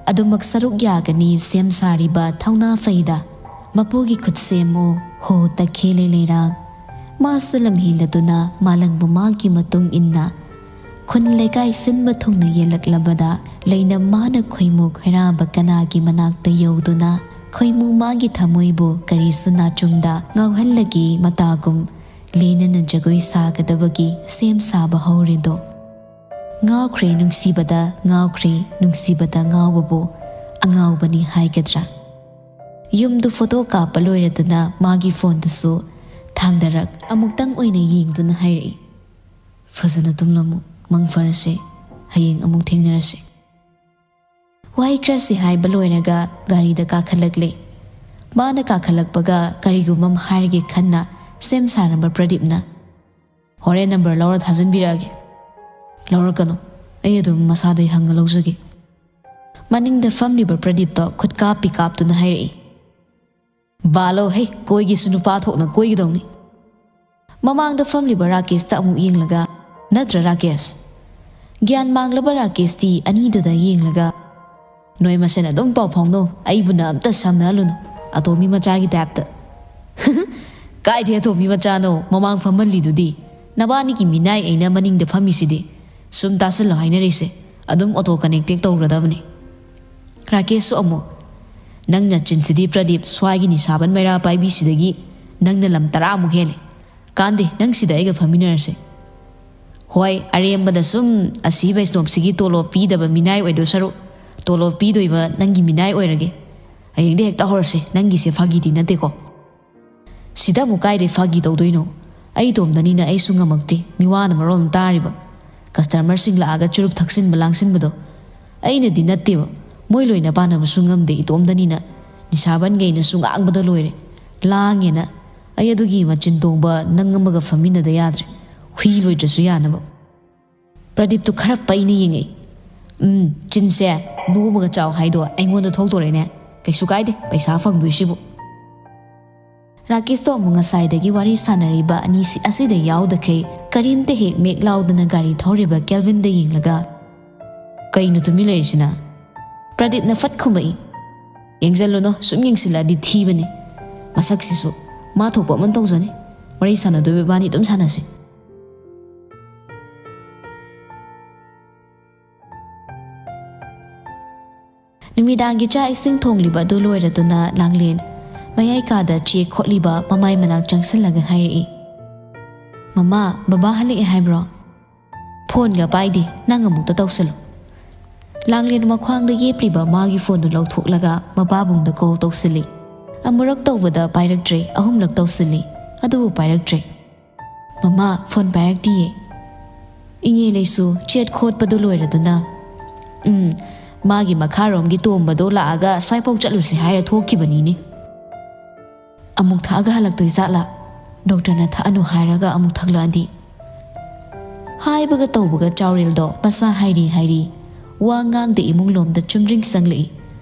ꯑꯗꯨꯃꯛ ꯁꯔꯨꯛ ꯌꯥꯒꯅꯤ ꯁꯦꯝ ꯁꯥꯔꯤꯕ ꯊꯧꯅꯥ ꯐꯩꯗ꯫ ꯃꯄꯨꯒꯤ ꯈꯨꯠꯁꯦꯝꯃꯨ ꯍꯣ ꯇꯈꯦꯜꯂꯩ ꯂꯩꯔꯥꯡ꯫ ꯃꯥꯁꯨ ꯂꯝꯍꯦꯜꯂꯗꯨꯅ ꯃꯥꯂꯪꯕ ꯃꯥꯒꯤ ꯃꯇꯨꯡ ꯏꯟꯅ ꯈꯨꯟ ꯂꯩꯀꯥꯏ ꯁꯤꯟꯕ ꯊꯨꯡꯅ ꯌꯦꯜꯂꯛꯂꯕꯗ ꯂꯩꯅꯝ ꯃꯥꯅ ꯈꯣꯏꯃꯨ ꯈꯣꯏꯔꯥꯕ ꯀꯅꯥꯒꯤ ꯃꯅꯥꯛꯇ ꯌꯧꯗꯨꯅ ꯈꯣꯏꯃꯨ ꯃꯥꯒꯤ ꯊꯃꯣꯏꯕꯨ ꯀꯔꯤꯁꯨ ꯅꯥꯆꯨꯡꯗ ꯉꯥꯎꯍꯜꯂꯒꯦ ꯃꯇꯥꯒꯨꯝ ꯂꯦꯟꯅꯅ ꯖꯒꯣꯏ ꯁꯥꯒꯗꯕꯒꯤ ꯁꯦꯝ ꯁꯥꯕ ꯍꯧꯔꯦꯗꯣ꯫ ꯉꯥꯎꯈ꯭ꯔꯦ ꯅꯨꯡꯁꯤꯕꯗ ꯉꯥꯎꯈ꯭ꯔꯦ, ꯅꯨꯡꯁꯤꯕꯗ ꯉꯥꯎꯕꯕꯨ ꯑꯉꯥꯎꯕꯅꯤ ꯍꯥꯏꯒꯗ꯭ꯔꯥ? ꯌꯨꯝꯗꯨ ꯐꯣꯇꯣ ꯀꯥꯞꯄ ꯂꯣꯏꯔꯗꯨꯅ ꯃꯥꯒꯤ ꯐꯣꯟꯗꯨꯁꯨ ꯊꯥꯡꯗꯔꯛ ꯑꯃꯨꯛꯇꯪ ꯑꯣꯏꯅ ꯌꯦꯡꯗꯨꯅ ꯍꯥꯏꯔꯛꯏ, "ꯐꯖꯅ ꯇꯨꯝꯂꯝꯃꯨ, ꯃꯪ ꯐꯔꯁꯦ, ꯍꯌꯦꯡ ꯑꯃꯨꯛ ꯊꯦꯡꯅꯔꯁꯦ"꯫ ꯋꯥꯍꯩ ꯈꯔꯁꯤ ꯍꯥꯏꯕ ꯂꯣꯏꯔꯒ ꯒꯥꯔꯤꯗ ꯀꯥꯈꯠꯂꯛꯂꯦ꯫ ꯃꯥꯅ ꯀꯥꯈꯠꯂꯛꯄꯒ ꯀꯔꯤꯒꯨꯝꯕ ꯑꯃ ꯍꯥꯏꯔꯒꯦ ꯈꯟꯅ ꯁꯦꯝ ꯁꯥꯔꯝꯕ ꯄ꯭ꯔꯗꯤꯞꯅ, "ꯍꯣꯔꯦꯟ ꯅꯝꯕꯔ ꯂꯧꯔ ꯊꯥꯖꯤꯟꯕꯤꯔꯛꯑꯒꯦ"꯫ "ꯂꯧꯔꯛꯀꯅꯨ, ꯑꯩ ꯑꯗꯨꯝ ꯃꯁꯥꯗꯩ ꯍꯪꯉ ꯂꯧꯖꯒꯦ"꯫ ꯃꯅꯤꯡꯗ ꯐꯝꯂꯤꯕ ꯄ꯭ꯔꯗꯤꯞꯇꯣ ꯈꯨꯠ ꯀꯥꯞꯄꯤ ꯀꯥꯞꯇꯨꯅ ꯍꯥꯏꯔꯛꯏ, "ꯕꯥꯂꯣ ꯍꯦ, ꯀꯣꯏꯒꯦꯁꯨ ꯅꯨꯄꯥ ꯊꯣꯛꯅ ꯀꯣꯏꯒꯗꯧꯅꯤ"꯫ ꯃꯃꯥꯡꯗ ꯐꯝꯂꯤꯕ ꯔꯥꯀꯦꯁꯇ ꯑꯃꯨꯛ ꯌꯦꯡꯂꯒ, "ꯅꯠꯇ꯭ꯔ ꯔꯥꯀꯦꯁ? ꯒ꯭ꯌꯥꯟ ꯃꯥꯡꯂꯕ ꯔꯥꯀꯦꯁꯇꯤ ꯑꯅꯤꯗꯨꯗ ꯌꯦꯡꯂꯒ, "ꯅꯣꯏ ꯃꯁꯦꯟ ꯑꯗꯨꯝ ꯄꯥꯎ ꯐꯥꯎꯅꯧ, ꯑꯩꯕꯨꯅ ꯑꯝꯇ ꯁꯪꯅꯍꯜꯂꯨꯅꯨ, ꯑꯇꯣꯝꯕꯤ ꯃꯆꯥꯒꯤ ꯇꯥꯏꯞꯇ"꯫ "ꯀꯥꯏꯗꯩ ꯑꯇꯣꯝꯕꯤ ꯃꯆꯥꯅꯣ, ꯃꯃꯥꯡ ꯐꯝꯍꯜꯂꯤꯗꯨꯗꯤ? ꯅꯕꯥꯅꯤꯒꯤ ꯃꯤꯅꯥꯏ ꯑꯩꯅ ꯃꯅꯤꯡꯗ ꯐꯝꯃꯤꯁꯤꯗꯤ꯫ ꯁꯨꯝ ꯇꯥꯁꯤꯜꯂꯣ ꯍꯥꯏꯅꯔꯤꯁꯦ, ꯑꯗꯨꯝ ꯑꯣꯇꯣ ꯀꯅꯦꯛꯇꯦꯛ ꯇꯧꯔꯗꯕꯅꯤ"꯫ ꯔꯥꯀꯦꯁꯁꯨ ꯑꯃꯨꯛ, "ꯅꯪ ꯅꯆꯤꯟꯁꯤꯗꯤ ꯄ꯭ꯔꯗꯤꯞ, ꯁ꯭ꯋꯥꯏꯒꯤ ꯅꯤꯁꯥꯕꯟ ꯃꯩꯔꯥ ꯄꯥꯏꯕꯤꯁꯤꯗꯒꯤ ꯅꯪꯅ ꯂꯝ ꯇꯔꯥꯃꯨꯛ ꯍꯦꯜꯂꯦ꯫ ꯀꯥꯟꯗꯦ, ꯅꯪ ꯁꯤꯗ ꯑꯩꯒ ꯐꯝꯃꯤꯟꯅꯔꯁꯦ"꯫ ꯍꯣꯏ, ꯑꯔꯦꯝꯕꯗ ꯁꯨꯝ ꯑꯁꯤ ꯕꯩꯁꯅꯣꯞꯁꯤꯒꯤ ꯇꯣꯂꯣꯞ ꯄꯤꯗꯕ ꯃꯤꯅꯥꯏ ꯑꯣꯏꯗꯣꯏ ꯁꯔꯨꯛ, ꯇꯣꯂꯣꯞ ꯄꯤꯗꯣꯏꯕ ꯅꯪꯒꯤ ꯃꯤꯅꯥꯏ ꯑꯣꯏꯔꯒꯦ꯫ ꯍꯌꯦꯡꯗꯤ ꯍꯦꯛꯇ ꯍꯧꯔꯁꯦ, ꯅꯪꯒꯤꯁꯦ ꯐꯥꯒꯤꯗꯤ ꯅꯠꯇꯦꯀꯣ꯫ ꯁꯤꯗ ꯑꯃꯨꯛ ꯀꯥꯏꯗꯩ ꯐꯥꯒꯤ ꯇꯧꯗꯣꯏꯅꯣ? ꯑꯩ ꯏꯇꯣꯝꯗꯅꯤꯅ ꯑꯩꯁꯨ ꯉꯝꯃꯛꯇꯦ, ꯃꯤꯋꯥꯅ ꯃꯔꯣꯜ ꯑꯃ ꯇꯥꯔꯤꯕ꯫ ꯀꯁꯇꯃꯔꯁꯤꯡ ꯂꯥꯛꯑꯒ ꯆꯨꯔꯨꯞ ꯊꯛꯆꯤꯟꯕ ꯂꯥꯡꯁꯤꯟꯕꯗꯣ꯫ ꯑꯩꯅꯗꯤ ꯅꯠꯇꯦꯕ, ꯃꯣꯏ ꯂꯣꯏꯅ ꯄꯥꯟꯅꯕꯁꯨ ꯉꯝꯗꯦ ꯏꯇꯣꯝꯗꯅꯤꯅ꯫ ꯅꯤꯁꯥꯕꯟꯈꯩꯅꯁꯨ ꯉꯥꯡꯕꯗ ꯂꯣꯏꯔꯦ, ꯂꯥꯡꯉꯦꯅ꯫ ꯑꯩ ꯑꯗꯨꯒꯤ ꯃꯆꯤꯟ ꯇꯣꯡꯕ ꯅꯪ ꯑꯃꯒ ꯐꯝꯃꯤꯟꯅꯗ ꯌꯥꯗ꯭ꯔꯦ, ꯍꯨꯏ ꯂꯣꯏꯗ꯭ꯔꯁꯨ ꯌꯥꯅꯕ꯫ ꯄ꯭ꯔꯗꯤꯞꯇꯨ ꯈꯔ ꯄꯩꯅ ꯌꯦꯡꯉꯛꯏ꯫ ꯎꯝ, ꯆꯤꯟꯁꯦ ꯅꯣꯝꯃꯒ ꯆꯥꯎ ꯍꯥꯏꯗꯣ ꯑꯩꯉꯣꯟꯗ ꯊꯣꯛꯇꯣꯔꯦꯅꯦ꯫ ꯀꯩꯁꯨ ꯀꯥꯏꯗꯦ, ꯄꯩꯁꯥ ꯐꯪꯗꯣꯏꯁꯤꯕꯨ꯫ ꯔꯥꯀꯦꯁꯇꯣ ꯑꯃꯨꯛ ꯉꯁꯥꯏꯗꯒꯤ ꯋꯥꯔꯤ ꯁꯥꯟꯅꯔꯤꯕ ꯑꯅꯤꯁꯤ ꯑꯁꯤꯗ ꯌꯥꯎꯗꯈꯩ ꯀꯔꯤꯝꯇ ꯍꯦꯛ ꯃꯦꯛ ꯂꯥꯎꯗꯅ ꯒꯥꯔꯤ ꯊꯧꯔꯤꯕ ꯀꯦꯜꯚꯤꯟꯗ ꯌꯦꯡꯂꯒ, "ꯀꯩꯅꯣ ꯇꯨꯃꯤꯟ ꯂꯩꯔꯤꯁꯤꯅ?" ꯄ꯭ꯔꯗꯤꯞꯅ ꯐꯠ ꯈꯨꯝꯃꯛꯏ꯫ "ꯌꯦꯡꯁꯤꯜꯂꯨꯅꯣ, ꯁꯨꯝ ꯌꯦꯡꯁꯤꯜꯂꯛꯑꯗꯤ ꯊꯤꯕꯅꯤ꯫ ꯃꯁꯛꯁꯤꯁꯨ ꯃꯥ ꯊꯣꯛꯄ ꯑꯃ ꯇꯧꯖꯅꯤ꯫ ꯋꯥꯔꯤ ꯁꯥꯟꯅꯗꯣꯏꯕ ꯏꯕꯥꯅꯤ ꯑꯗꯨꯝ ꯁꯥꯟꯅꯁꯤ꯫" ꯅꯨꯃꯤꯗꯥꯡꯒꯤ ꯆꯥꯛ ꯏꯁꯤꯡ ꯊꯣꯡꯂꯤꯕ ꯑꯗꯨ ꯂꯣꯏꯔꯗꯨꯅ ꯂꯥꯡꯂꯦꯟ ꯃꯌꯥꯏ ꯀꯥꯗ ꯆꯦ ꯈꯣꯠꯂꯤꯕ ꯃꯃꯥꯏ ꯃꯅꯥꯛ ꯆꯪꯁꯤꯜꯂꯒ ꯍꯥꯏꯔꯛꯏ, "ꯃꯃꯥ, ꯕꯕꯥ ꯍꯜꯂꯛꯑꯦ ꯍꯥꯏꯕ꯭ꯔꯣ? ꯐꯣꯟꯒ ꯄꯥꯏꯗꯦ, ꯅꯪ ꯑꯃꯨꯛꯇ ꯇꯧꯁꯤꯜꯂꯨ꯫" ꯂꯥꯡꯂꯦꯟ ꯃꯈ꯭ꯋꯥꯡꯗ ꯌꯦꯞꯂꯤꯕ ꯃꯥꯒꯤ ꯐꯣꯟꯗꯨ ꯂꯧꯊꯣꯛꯂꯒ ꯃꯄꯥꯕꯨꯡꯗ ꯀꯣꯜ ꯇꯧꯁꯤꯜꯂꯤ꯫ ꯑꯃꯨꯔꯛ ꯇꯧꯕꯗ ꯄꯥꯏꯔꯛꯇ꯭ꯔꯦ, ꯑꯍꯨꯝꯂꯛ ꯇꯧꯁꯤꯜꯂꯤ, ꯑꯗꯨꯕꯨ ꯄꯥꯏꯔꯛꯇ꯭ꯔꯦ꯫ "ꯃꯃꯥ, ꯐꯣꯟ ꯄꯥꯏꯔꯛꯇꯤꯌꯦ꯫" ꯏꯉꯦ ꯂꯩꯁꯨ ꯆꯦꯠ ꯈꯣꯠꯄꯗꯨ ꯂꯣꯏꯔꯗꯨꯅ, "ꯎꯝ, ꯃꯥꯒꯤ ꯃꯈꯥꯔꯣꯝꯒꯤ ꯇꯣꯝꯕꯗꯣ ꯂꯥꯛꯑꯒ ꯁ꯭ꯋꯥꯏꯐꯥꯎ ꯆꯠꯂꯨꯁꯦ ꯍꯥꯏꯔ ꯊꯣꯛꯈꯤꯕꯅꯤꯅꯦ꯫ ꯑꯃꯨꯛ ꯊꯛꯑꯒ ꯍꯜꯂꯛꯇꯣꯏ ꯖꯥꯠꯂꯥ? ꯗꯣꯛꯇꯔꯅ ꯊꯛꯑꯅꯨ ꯍꯥꯏꯔꯒ ꯑꯃꯨꯛ ꯊꯛꯂꯛꯑꯗꯤ꯫" ꯍꯥꯏꯕꯒ ꯇꯧꯕꯒ ꯆꯥꯎꯔꯦꯜꯗꯣ ꯃꯁꯥ ꯍꯥꯏꯔꯤ ꯍꯥꯏꯔꯤ ꯋꯥ ꯉꯥꯡꯗ ꯏꯃꯨꯡ ꯂꯣꯝꯗ ꯆꯨꯝꯗ꯭ꯔꯤꯡ ꯆꯪꯂꯛꯏ꯫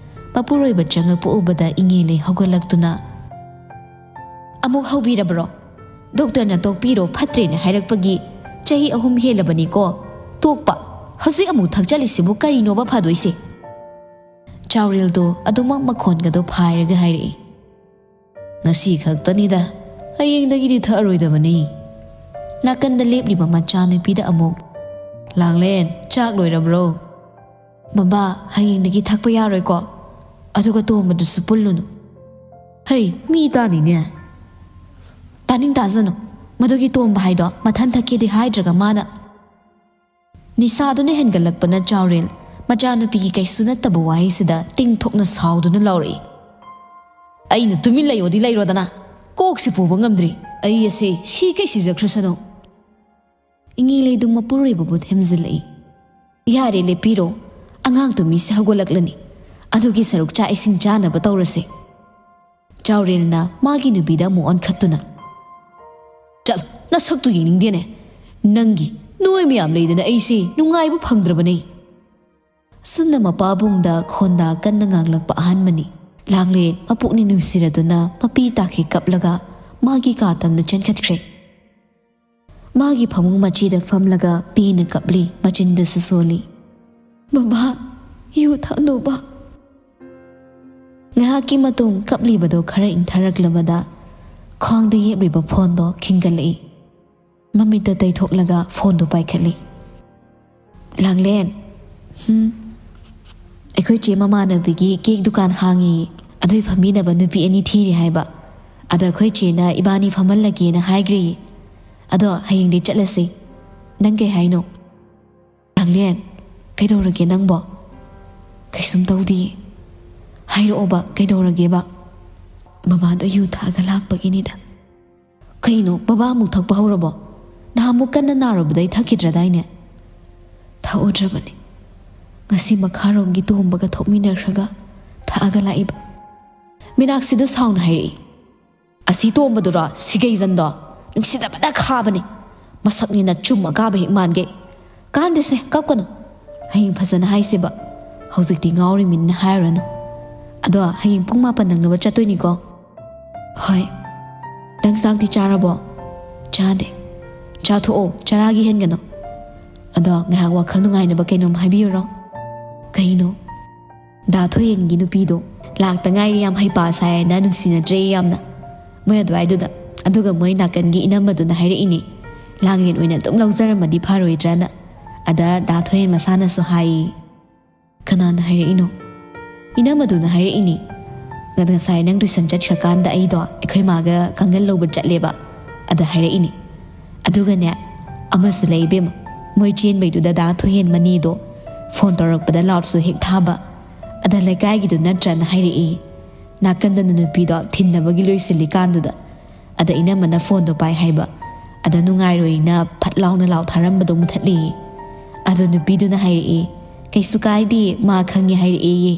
ꯃꯄꯨꯔꯣꯏꯕ ꯆꯪꯉꯛꯄ ꯎꯕꯗ ꯏꯉꯦ ꯂꯩ ꯍꯧꯒꯠꯂꯛꯇꯨꯅ, "ꯑꯃꯨꯛ ꯍꯧꯕꯤꯔꯕ꯭ꯔꯣ? ꯗꯣꯛꯇꯔꯅ ꯇꯣꯛꯄꯤꯔꯣ, ꯐꯠꯇ꯭ꯔꯦꯅ ꯍꯥꯏꯔꯛꯄꯒꯤ ꯆꯍꯤ ꯑꯍꯨꯝ ꯍꯦꯜꯂꯕꯅꯤꯀꯣ ꯇꯣꯛꯄ꯫ ꯍꯧꯖꯤꯛ ꯑꯃꯨꯛ ꯊꯛꯆꯜꯂꯤꯁꯤꯕꯨ ꯀꯔꯤꯅꯣꯕ ꯐꯗꯣꯏꯁꯦ?" ꯆꯥꯎꯔꯦꯜꯗꯣ ꯑꯗꯨꯃꯛ ꯃꯈꯣꯟꯒꯗꯣ ꯐꯥꯏꯔꯒ ꯍꯥꯏꯔꯛꯏ꯫ "ꯉꯁꯤ ꯈꯛꯇꯅꯤꯗ, ꯍꯌꯦꯡꯗꯒꯤꯗꯤ ꯊꯛꯑꯔꯣꯏꯗꯕꯅꯤ꯫" ꯅꯥꯀꯟꯗ ꯂꯦꯞꯂꯤꯕ ꯃꯆꯥꯅꯨꯄꯤꯗ ꯑꯃꯨꯛ, "ꯂꯥꯡꯂꯦꯟ, ꯆꯥꯛ ꯂꯣꯏꯔꯕ꯭ꯔꯣ?" "ꯕꯕꯥ, ꯍꯌꯦꯡꯗꯒꯤ ꯊꯛꯄ ꯌꯥꯔꯣꯏꯀꯣ? ꯑꯗꯨꯒ ꯇꯣꯝꯕꯗꯨꯁꯨ ꯄꯨꯜꯂꯨꯅꯨ꯫" "ꯍꯩ, ꯃꯤ ꯇꯥꯅꯤꯅꯦ꯫" "ꯇꯥꯅꯤꯡ ꯇꯥꯖꯅꯨ꯫ ꯃꯗꯨꯒꯤ ꯇꯣꯝꯕ ꯍꯥꯏꯗꯣ ꯃꯊꯟ ꯊꯛꯀꯦꯗꯤ ꯍꯥꯏꯗ꯭ꯔꯒ ꯃꯥꯅ..." ꯅꯤꯁꯥꯗꯨꯅ ꯍꯦꯟꯒꯠꯂꯛꯄꯅ ꯆꯥꯎꯔꯦꯜ ꯃꯆꯥꯅꯨꯄꯤꯒꯤ ꯀꯩꯁꯨ ꯅꯠꯇꯕ ꯋꯥꯍꯩꯁꯤꯗ ꯇꯤꯡꯊꯣꯛꯅ ꯁꯥꯎꯗꯨꯅ ꯂꯥꯎꯔꯛꯏ꯫ "ꯑꯩꯅ ꯇꯨꯃꯤꯟ ꯂꯩꯌꯣꯗꯤ ꯂꯩꯔꯣꯗꯅ, ꯀꯣꯛꯁꯤ ꯄꯨꯕ ꯉꯝꯗ꯭ꯔꯤ꯫ ꯑꯩ ꯑꯁꯦ ꯁꯤ ꯀꯩ ꯁꯤꯖꯈ꯭ꯔꯁꯅꯨ"꯫ ꯏꯉꯤ ꯂꯩꯗꯨ ꯃꯄꯨꯔꯣꯏꯕꯕꯨ ꯊꯦꯝꯖꯤꯜꯂꯛꯏ꯫ "ꯌꯥꯔꯦ, ꯂꯦꯞꯄꯤꯔꯣ꯫ ꯑꯉꯥꯡ ꯇꯨꯃꯤꯁꯦ ꯍꯧꯒꯠꯂꯛꯂꯅꯤ꯫ ꯑꯗꯨꯒꯤ ꯁꯔꯨꯛ ꯆꯥꯛ ꯏꯁꯤꯡ ꯆꯥꯅꯕ ꯇꯧꯔꯁꯦ"꯫ ꯆꯥꯎꯔꯦꯜꯅ ꯃꯥꯒꯤ ꯅꯨꯄꯤꯗ ꯑꯃꯨꯛ ꯑꯣꯟꯈꯠꯇꯨꯅ, "ꯆꯠꯂꯣ, ꯅꯁꯛꯇꯨ ꯌꯦꯡꯅꯤꯡꯗꯦꯅꯦ꯫ ꯅꯪꯒꯤ ꯅꯣꯏ ꯃꯌꯥꯝ ꯂꯩꯗꯅ ꯑꯩꯁꯦ ꯅꯨꯡꯉꯥꯏꯕ ꯐꯪꯗ꯭ꯔꯕꯅꯦ"꯫ ꯁꯨꯝꯅ ꯃꯄꯥꯕꯨꯡꯗ ꯈꯣꯟꯗꯥ ꯀꯟꯅ ꯉꯥꯡꯂꯛꯄ ꯑꯍꯥꯟꯕꯅꯤ꯫ ꯂꯥꯡꯂꯦꯟ ꯃꯄꯨꯛꯅꯤꯡ ꯅꯨꯡꯁꯤꯔꯗꯨꯅ ꯃꯄꯤ ꯇꯥꯈꯤ ꯀꯞꯂꯒ ꯃꯥꯒꯤ ꯀꯥ ꯇꯝꯅ ꯆꯦꯟꯈꯠꯈ꯭ꯔꯦ꯫ ꯃꯥꯒꯤ ꯐꯃꯨꯡ ꯃꯆꯤꯗ ꯐꯝꯂꯒ ꯄꯦꯟꯅ ꯀꯞꯂꯤ, ꯃꯆꯤꯟꯗꯁꯨ ꯁꯣꯜꯂꯤ, "ꯕꯕꯥ, ꯌꯨ ꯊꯛꯅꯨꯕ"꯫ ꯉꯥꯏꯍꯥꯛꯀꯤ ꯃꯇꯨꯡ ꯀꯞꯂꯤꯕꯗꯣ ꯈꯔ ꯏꯪꯊꯔꯛꯂꯕꯗ ꯈ꯭ꯋꯥꯡꯗ ꯌꯦꯞꯂꯤꯕ ꯐꯣꯟꯗꯣ ꯈꯤꯡꯒꯠꯂꯛꯏ꯫ ꯃꯃꯤꯠꯇ ꯇꯩꯊꯣꯛꯂꯒ ꯐꯣꯟꯗꯨ ꯄꯥꯏꯈꯠꯂꯤ꯫ "ꯂꯥꯡꯂꯦꯟ"꯫ "ꯍꯨꯝ?" "ꯑꯩꯈꯣꯏ ꯆꯦ ꯃꯃꯥꯟꯅꯕꯤꯒꯤ ꯀꯦꯛ ꯗꯨꯀꯥꯟ ꯍꯥꯡꯉꯤ, ꯑꯗꯨꯏ ꯐꯝꯃꯤꯟꯅꯕ ꯅꯨꯄꯤ ꯑꯅꯤ ꯊꯤꯔꯤ ꯍꯥꯏꯕ꯫ ꯑꯗ ꯑꯩꯈꯣꯏ ꯆꯦꯅ ꯏꯕꯥꯅꯤ ꯐꯝꯍꯜꯂꯒꯦꯅ ꯍꯥꯏꯈ꯭ꯔꯦ꯫ ꯑꯗꯣ ꯍꯌꯦꯡꯗꯤ ꯆꯠꯂꯁꯤ꯫ ꯅꯪ ꯀꯩ ꯍꯥꯏꯅꯣ?" "ꯂꯥꯡꯂꯦꯟ, ꯀꯩꯗꯧꯔꯒꯦ ꯅꯪꯕꯣ?" "ꯀꯩꯁꯨꯝ ꯇꯧꯗꯤꯌꯦ"꯫ "ꯍꯥꯏꯔꯛꯑꯣꯕ, ꯀꯩꯗꯧꯔꯒꯦꯕ?" "ꯃꯃꯥꯗꯣ ꯌꯨ ꯊꯛꯑꯒ ꯂꯥꯛꯄꯒꯤꯅꯤꯗ"꯫ "ꯀꯩꯅꯣ, ꯕꯕꯥ ꯑꯃꯨꯛ ꯊꯛꯄ ꯍꯧꯔꯕꯣ? ꯅꯍꯥꯟꯃꯨꯛ ꯀꯟꯅ ꯅꯥꯔꯨꯕꯗꯩ ꯊꯛꯈꯤꯗ꯭ꯔꯗꯥꯏꯅꯦ?" "ꯊꯛꯎꯗ꯭ꯔꯕꯅꯤ꯫ ꯉꯁꯤ ꯃꯈꯥꯔꯣꯝꯒꯤ ꯇꯣꯝꯕꯒ ꯊꯣꯛꯃꯤꯟꯅꯈ꯭ꯔꯒ ꯊꯛꯑꯒ ꯂꯥꯛꯏꯕ"꯫ ꯃꯤꯅꯥꯛꯁꯤꯗꯨ ꯁꯥꯎꯅ ꯍꯥꯏꯔꯛꯏ꯫ "ꯑꯁꯤ ꯇꯣꯝꯕꯗꯨꯔꯣ, ꯁꯤꯒꯩꯖꯟꯗꯣ? ꯅꯨꯡꯁꯤꯗꯕꯅ ꯈꯥꯕꯅꯦ꯫ ꯃꯁꯛꯅꯤꯅ ꯆꯨꯝ ꯑꯀꯥꯕ ꯍꯦꯛ ꯃꯥꯟꯒꯩ꯫ ꯀꯥꯟꯗꯦꯁꯦ, ꯀꯞꯀꯅꯨ꯫ ꯍꯌꯦꯡ ꯐꯖꯅ ꯍꯥꯏꯁꯦꯕ꯫ ꯍꯧꯖꯤꯛꯇꯤ ꯉꯥꯎꯔꯤꯃꯤꯅ ꯍꯥꯏꯔꯨꯔꯅꯨ꯫ ꯑꯗꯣ ꯍꯌꯦꯡ ꯄꯨꯡ ꯃꯥꯄꯟ ꯅꯪꯅꯕ ꯆꯠꯇꯣꯏꯅꯤꯀꯣ?" "ꯍꯣꯏ꯫ ꯅꯪ ꯆꯥꯛꯇꯤ ꯆꯥꯔꯕꯣ?" "ꯆꯥꯗꯦ"꯫ "ꯆꯥꯊꯣꯛꯑꯣ, ꯆꯔꯥꯒꯤ ꯍꯦꯟꯒꯅꯨ꯫ ꯑꯗꯣ ꯉꯥꯏꯍꯥꯛ ꯋꯥꯈꯜ ꯅꯨꯡꯉꯥꯏꯅꯕ ꯀꯩꯅꯣꯝ ꯍꯥꯏꯕꯤꯌꯨꯔꯣ?" "ꯀꯩꯅꯣ?" "ꯗꯥ ꯊꯣꯏꯌꯦꯟꯒꯤ ꯅꯨꯄꯤꯗꯣ ꯂꯥꯛꯇ ꯉꯥꯏꯔꯤ, ꯌꯥꯝ ꯍꯩꯄꯥ ꯁꯥꯏꯌꯦꯅ ꯅꯨꯡꯁꯤꯅꯗ꯭ꯔꯦ ꯌꯥꯝꯅ꯫ ꯃꯣꯏ ꯑꯗꯨꯋꯥꯏꯗꯨꯗ꯫ ꯑꯗꯨꯒ ꯃꯣꯏ ꯅꯥꯀꯟꯒꯤ ꯏꯅꯝꯃꯗꯨꯅ ꯍꯥꯏꯔꯛꯏꯅꯦ, ꯂꯥꯡꯂꯦꯟ ꯑꯣꯏꯅ ꯑꯗꯨꯝ ꯂꯧꯖꯔꯝꯃꯗꯤ ꯐꯔꯣꯏꯗ꯭ꯔꯅ꯫ ꯑꯗ ꯗꯥ ꯊꯣꯏꯌꯦꯟ ꯃꯁꯥꯅꯁꯨ ꯍꯥꯏꯌꯦ"꯫ "ꯀꯅꯥꯅ ꯍꯥꯏꯔꯛꯏꯅꯣ?" "ꯏꯅꯝꯃꯗꯨꯅ ꯍꯥꯏꯔꯛꯏꯅꯦ꯫ ꯉꯁꯥꯏ ꯅꯪ ꯇꯨꯏꯁꯟ ꯆꯠꯈ꯭ꯔꯀꯥꯟꯗ ꯑꯩꯗꯣ ꯑꯩꯈꯣꯏ ꯃꯥꯒ ꯀꯥꯡꯒꯜ ꯂꯧꯕ ꯆꯠꯂꯦꯕ꯫ ꯑꯗ ꯍꯥꯏꯔꯛꯏꯅꯦ꯫ ꯑꯗꯨꯒꯅꯦ, ꯑꯃꯁꯨ ꯂꯩ ꯏꯕꯦꯝꯃ"꯫ ꯃꯣꯏ ꯆꯦꯟꯕꯩꯗꯨꯗ ꯗꯥ ꯊꯣꯏꯍꯦꯟ ꯃꯅꯦꯗꯣ ꯐꯣꯟ ꯇꯧꯔꯛꯄꯗ ꯂꯥꯎꯗꯁꯨ ꯍꯦꯛ ꯊꯥꯕ, ꯑꯗ ꯂꯩꯀꯥꯏꯒꯤꯗꯨ ꯅꯠꯇ꯭ꯔꯅ ꯍꯥꯏꯔꯛꯏ꯫ ꯅꯥꯀꯟꯗꯅ ꯅꯨꯄꯤꯗꯣ ꯊꯤꯟꯅꯕꯒꯤ ꯂꯣꯏꯁꯤꯜꯂꯤꯀꯥꯟꯗꯨꯗ꯫ ꯑꯗ ꯏꯅꯝꯃꯅ ꯐꯣꯟꯗꯣ ꯄꯥꯏ ꯍꯥꯏꯕ꯫ ꯑꯗ ꯅꯨꯡꯉꯥꯏꯔꯣꯏꯅ ꯐꯠ ꯂꯥꯎꯅ ꯂꯥꯎ ꯊꯥꯔꯝꯕꯗꯣ ꯃꯨꯊꯠꯂꯦꯌꯦ꯫ ꯑꯗꯣ ꯅꯨꯄꯤꯗꯨꯅ ꯍꯥꯏꯔꯛꯑꯦ, "ꯀꯩꯁꯨ ꯀꯥꯏꯗꯦ, ꯃꯥ ꯈꯪꯉꯦ" ꯍꯥꯏꯔꯛꯑꯦꯌꯦ꯫